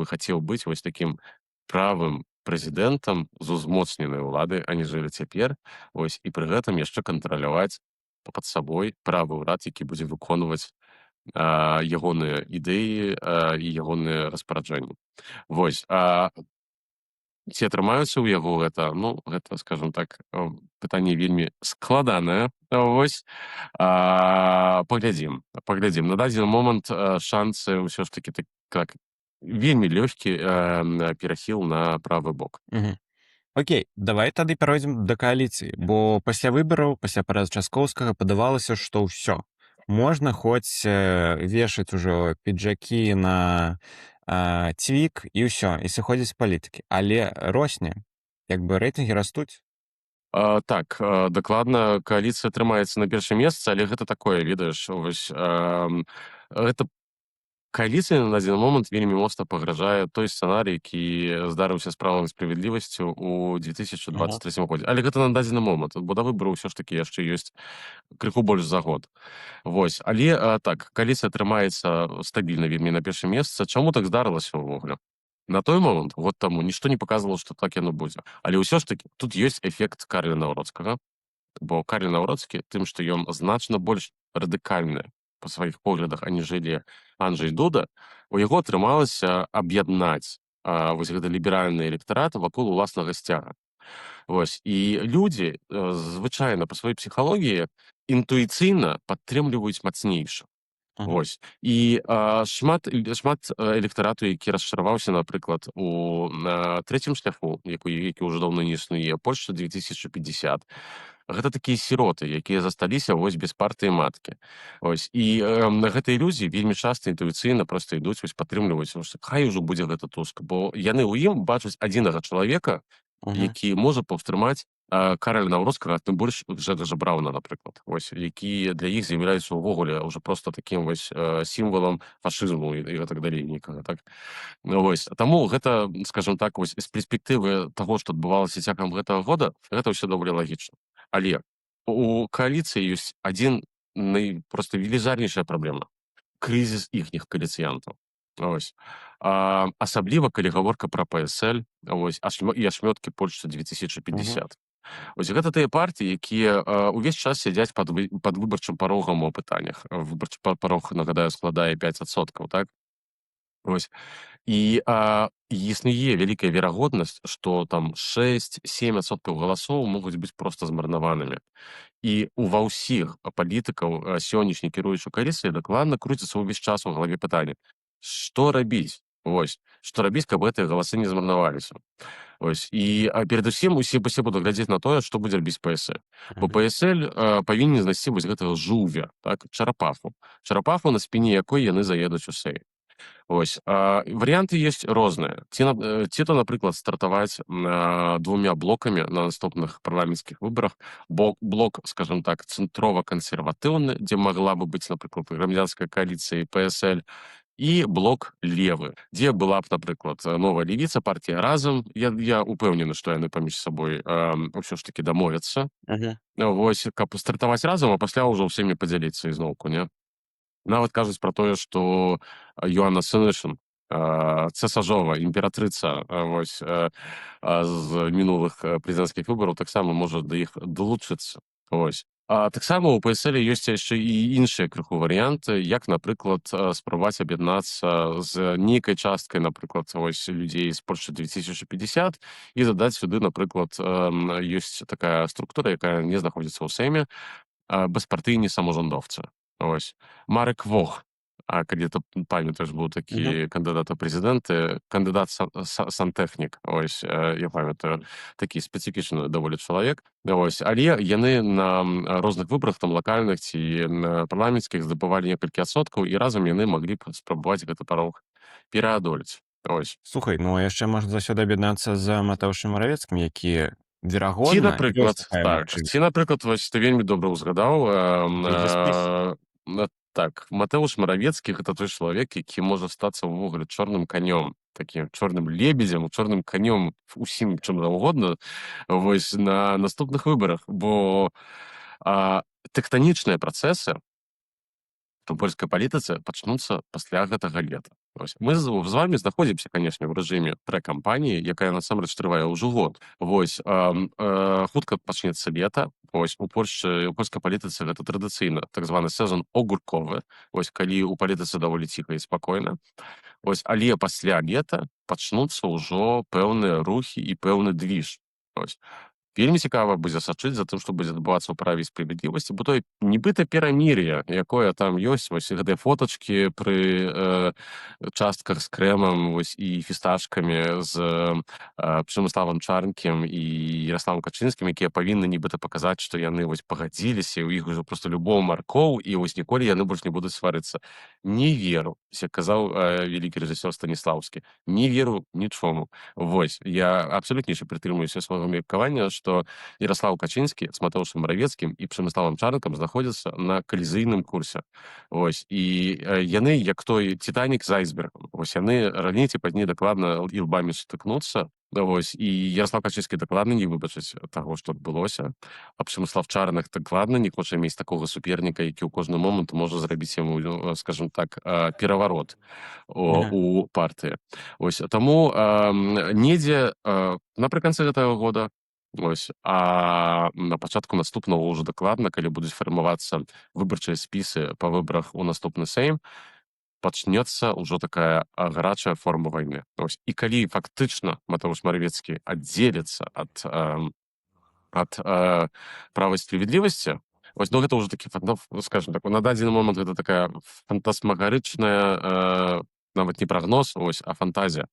хацеў быць вось такім правым прэзідэнтам з узмоцненай улады, аніжэлі цяпер. Вось, і пры гэтым яшчэ кантраляваць пад сабой правы ўрад, які будзе выконваць ягоныя ідэі і ягоныя распараджэнні. Вось, ці атрымаецца ў яго гэта? Ну, гэта, скажем так, пытанне вельмі складанае. Вось, паглядзім, паглядзім. На дадзены момант шанцы ўсё ж такі так, вельмі лёгкі перахіл на правы бок. Окей, давай тады пяройдзем да кааліцыі, бо пасля выбараў, пасля паразы Часкоўскага падавалася, што ўсё. Можна хоць вешаць ужо піджакі на цвік і ўсё, і сыходзіць з палітыкі. Але росне, як бы рэйтынгі растуць. Так, дакладна, кааліцыя трымаецца на першым месцы, але гэта такое, ведаеш, вось, гэта кааліцыя на дадзены момант вельмі моцна пагражае той сцэнарый, які здарыўся з «Правам і справядлівасцю» ў 2023 годзе. Але гэта на дадзены момант, бо да выбараў ўсё ж такі яшчэ ёсць крыху больш за год. Вось, але, так, кааліцыя трымаецца стабільна вельмі на першым месцы. Чаму так здарылася ўвогуле? На той момант, год таму, нішто не паказвала, што так яно будзе. Але ўсё ж такі тут ёсць эфект Караля Наўроцкага, бо Караль Наўроцкі тым, што ён значна больш радыкальны па сваіх поглядах, аніжэлі Анджей Дуда, у яго атрымалася аб'яднаць вось гэты ліберальны электарат вакол уласнага сцяга. Вось, і людзі, звычайна па сваёй псіхалогіі інтуіцыйна падтрымліваюць мацнейшых. Вось. І шмат электарату, які расчараваўся, напрыклад, у «Трэцім шляху», які ўжо даўно не існуе, «Польшча 2050». Гэта такія сіроты, якія засталіся вось без партыі маткі. Ось. І гэтыя людзі вельмі часта інтуіцыйна проста ідуць, вось, падтрымліваюць, што хай ужо будзе гэта Туск, бо яны ў ім бачаць адзінага чалавека, які можа паўстрымаць Караля Наўроцкага, тым больш Гжегожа Брауна, напрыклад, вось, які для іх з'яўляецца ўвогуле ўжо проста такім вось сімвалам фашызму і гэтак далей нейкага, так. Ну, вось, таму гэта, скажем так, вось, з перспектывы таго, што адбывалася цягам гэтага года, гэта ўсё даволі лагічна. Але у кааліцыі ёсць адзін проста велізарнейшая праблема: крызіс іхніх кааліцыянтаў. Ось. Асабліва калі гаворка пра ПСЛ, ось, і ашмёткі «Польшчы 2050». Ось гэта тыя партыі, якія увесь час сядзяць пад выбарчым парогам у апытаннях. Выбарчы парог, нагадаю, складае 5%, так? Ось. І існуе вялікая верагоднасць, што там 6-7% галасоў могуць быць проста змарнаванымі. І ва ўсіх палітыкаў сённяшняй кіруючай кааліцыі дакладна круціцца ўвесь час у галаве пытанне: што рабіць? Вось. Што рабіць, каб гэтыя галасы не змарнаваліся? Ось. І перадусім усе будуць глядзець на тое, што будзе рабіць ПСЛ. Бо ПСЛ павінен знайсці вось гэтага жувя, так, чарапаху. Чарапаху, на спіне якой яны заедуць у Сейм. Ось. Варыянты ёсць розныя. Ці то, напрыклад, стартаваць двумя блокамі на наступных парламенцкіх выбарах. Бо блок, скажем так, цэнтрова-кансерватыўны, дзе магла бы быць, напрыклад, «Грамадзянская кааліцыя» і ПСЛ. І блок левы, дзе была б, напрыклад, Новая Левіца, партія «Разам». Я упэўнены, што яны паміж сабой ўсё ж таки дамовяцца. Вось, каб стартаваць разам, а пасля ўжо ўсімі падзяліцца ізноўку, не? Нават кажуць пра тое, што Йоанна Сенышын, цесажова, імператрыца, вось, з мінулых прэзідэнцкіх выбараў, таксама можа да іх далучыцца. Вось. А таксама ў ПСЛ ёсць яшчэ і іншыя крыху варыянты, як, напрыклад, спрабаваць аб'яднацца з нейкай часткай, напрыклад, вось, людзей з Польшчы 2050 і задаць сюды, напрыклад, ёсць такая структура, якая не знаходзіцца ў Сейме, Беспартыйні самажондоўцы. Вось. Марек Вох, а калі ты памятаеш, быў такі кандыдат у прэзідэнты, кандыдат сантэхнік. Ось, я памятаю, такі спецыфічны даволі чалавек. Ось, але яны на розных выбарах, там, лакальных ці парламенцкіх, здабывалі некалькі адсоткаў, і разам яны маглі б спрабаваць гэты парог пераадолець. Ось. Слухай, ну а яшчэ можна заўсёды аб'яднацца з Матэушам Маравецкім, які, Ці, верагодна, напрыклад, ёсць такая так, магчымасць. ці, напрыклад, вось ты вельмі добра ўзгадаў, Той жа спіс. Так, Матэуш Маравецкі — гэта той чалавек, які можа стацца ўвогуле чорным канём, такім чорным лебедзем, чорным канём, усім чым заўгодна, вось, на наступных выбарах, бо тэктанічныя працэсы у польскай палітыцы пачнуцца пасля гэтага лета. Вось. Мы з вами знаходзімся, канешне, ў рэжыме прэкампаніі, якая насамрэч трывае ўжо год. Вось, хутка пачнецца лета. Вось, у Польшчы, у польскай палітыцы гэта традыцыйна так званы сезон огурковы. Вось, калі ў палітыцы даволі ціха і спакойна. Вось, але пасля лета пачнуцца ўжо пэўныя рухі і пэўны движ. Вось. Вельмі цікава будзе сачыць за тым, што будзе адбывацца ў «Праве і справядлівасці», бо той нібыта перамір'е, якое там ёсць, вось гэтыя фотачкі пры частках з крэмам, вось, і фісташкамі з Пшемыславам Чарнкім і Ярославам Качынскім, якія павінны нібыта паказаць, што яны вось пагадзіліся, у іх ужо просто любоў маркоў і вось ніколі яны больш не будуць сварыцца. Не веру, як казаў вялікі рэжысёр Станіслаўскі, не веру нічому. Вось, я абсалютнейшы прытрымліваюся свайго меркавання, што Ярослав Качынскі з Матэушам Маравецкім і Пшемыславам Чарнкам знаходзяцца на калізійным курсе. Вось, і яны як той Титанік з айсбергам. Вось, яны раней ці пазней дакладна ілбамі сутыкнуцца. Вось, і Ярослав Качынскі дакладна не выбачыць таго, што адбылося. А Пшемыслав Чарнак дакладна не хоча мець такога суперніка, які ў кожны момант можа зрабіць яму, ну, скажем так, пераварот у партыі. Вось, таму недзе напрыканцы гэтага года, вось, а на пачатку наступнага ўжо дакладна, калі будуць фармавацца выбарчыя спісы па выбарах у наступны Сейм, пачнецца ўжо такая гарачая форма вайны. Вось. І калі фактычна Матэуш Маравецкі аддзеліцца ад «Права і справядлівасці», вось, ну, гэта ўжо такі ну, скажем так, на дадзены момант гэта такая фантасмагарычная, нават не прагноз, вось, а фантазія.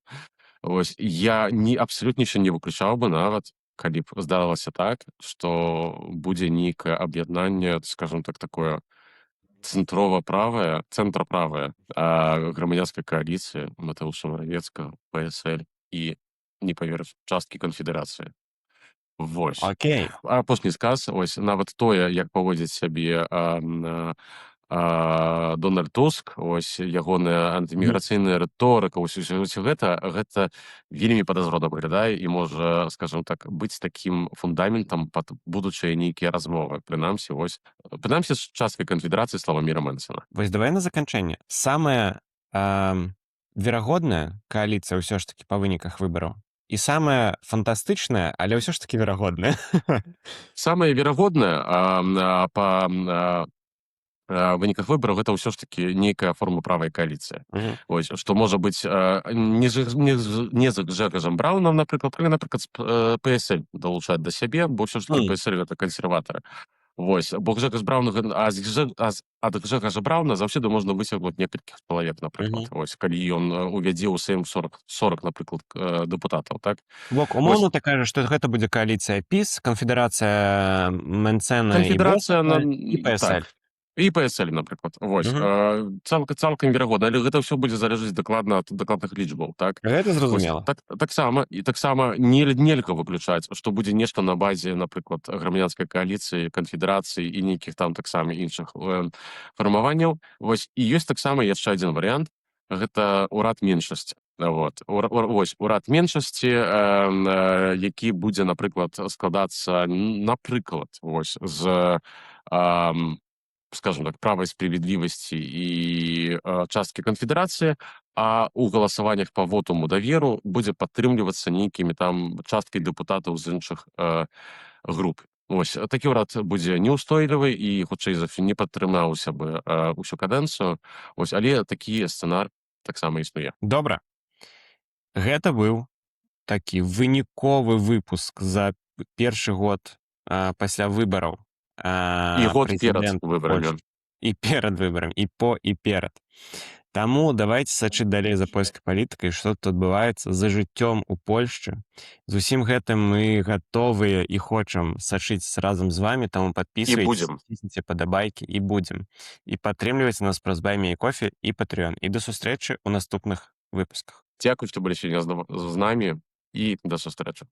Вось, я не абсалютнейша не выключаў бы нават, калі б здарылася так, што будзе нейкае аб'яднанне, скажем так, такое цэнтрова-правае, цэнтраправае, Грамадзянскай кааліцыі, Матэуша Маравецкага, ПСЛ і, не паверыш, часткі Канфедэрацыі. Вось. Апошні сказ, ось, нават тое, як паводзіць сябе Дональд Туск, ось, ягоная антыміграцыйная рыторыка, ось, усё гэта вельмі падазрона выглядае і можа, скажем так, быць такім фундаментам пад будучыя нейкія размовы, прынамсі, вось, прынамсі з часткай Канфедэрацыі Славаміра Мэнцэна. Вось давай на заканчэнне. Самая верагодная кааліцыя ўсё ж такі па выніках выбараў і самая фантастычная, але ўсё ж такі верагодная. Самае верагоднае па выніках выбараў — гэта ўсё ж такі нейкая форма правай кааліцыі. Вось, што можа быць не з Гжэгажам Браўнам, напрыклад, але, напрыклад, з ПСЛ далучаць да сябе, бо ўсё ж такі ПСЛ — гэта кансерватары. Вось, бо Гжэгаж Браўн, а з Гжэ- а з- ад Гжэгажа Браўна заўсёды можна выцягнуць некалькіх чалавек, напрыклад. Вось, калі ён увядзе ў Сейм 40, напрыклад, дэпутатаў, так? Бок, умоўна ты кажаш, што гэта будзе кааліцыя ПіС, Канфедэрацыя Мэнцэна і Канфедэрацыя Босака і ПСЛ. Так. І ПСЛ, напрыклад. Вось. Мгм. Цалкам верагодна, але гэта ўсё будзе залежаць дакладна ад дакладных лічбаў, так? Гэта Вось, зразумела. так, таксама і таксама нельга выключаць, што будзе нешта на базе, напрыклад, Грамадзянскай кааліцыі, Канфедэрацыі і нейкіх там таксама іншых фармаванняў. Вось, і ёсць таксама яшчэ адзін варыянт. Гэта ўрад меншасці. Вот. Вось урад меншасці, які будзе, напрыклад, складацца, напрыклад, вось, з, скажем так, «Права и справедливости» і часткі «Канфедэрацыі», а ў галасаваннях па вотуму даверу будзе падтрымлівацца нейкімі там часткай дэпутатаў з іншых груп. Вось такі ўрад будзе неўстойлівы і, хутчэй за ўсё, не падтрымаўся бы ўсю кадэнцыю. Вось, але такі сцэнар таксама існуе. Добра. Гэта быў такі выніковы выпуск за першы год пасля выбараў І год перад прэзідэнта выбарамі. Польшчы. І перад выбарамі, і по, і перад. Таму давайте сачыць далей за польскай палітыкай, што тут адбываецца, за жыццём у Польшчы. З усім гэтым мы гатовыя і хочам сачыць разам з вами, таму І падпісвайцеся, будзем. цісніце падабайкі, і будзем. І падтрымлівайце нас праз Buy Me a Coffee і Patreon. І да сустрэчы ў наступных выпусках. Дзякуй, што былі сёння з намі, і да сустрэчы.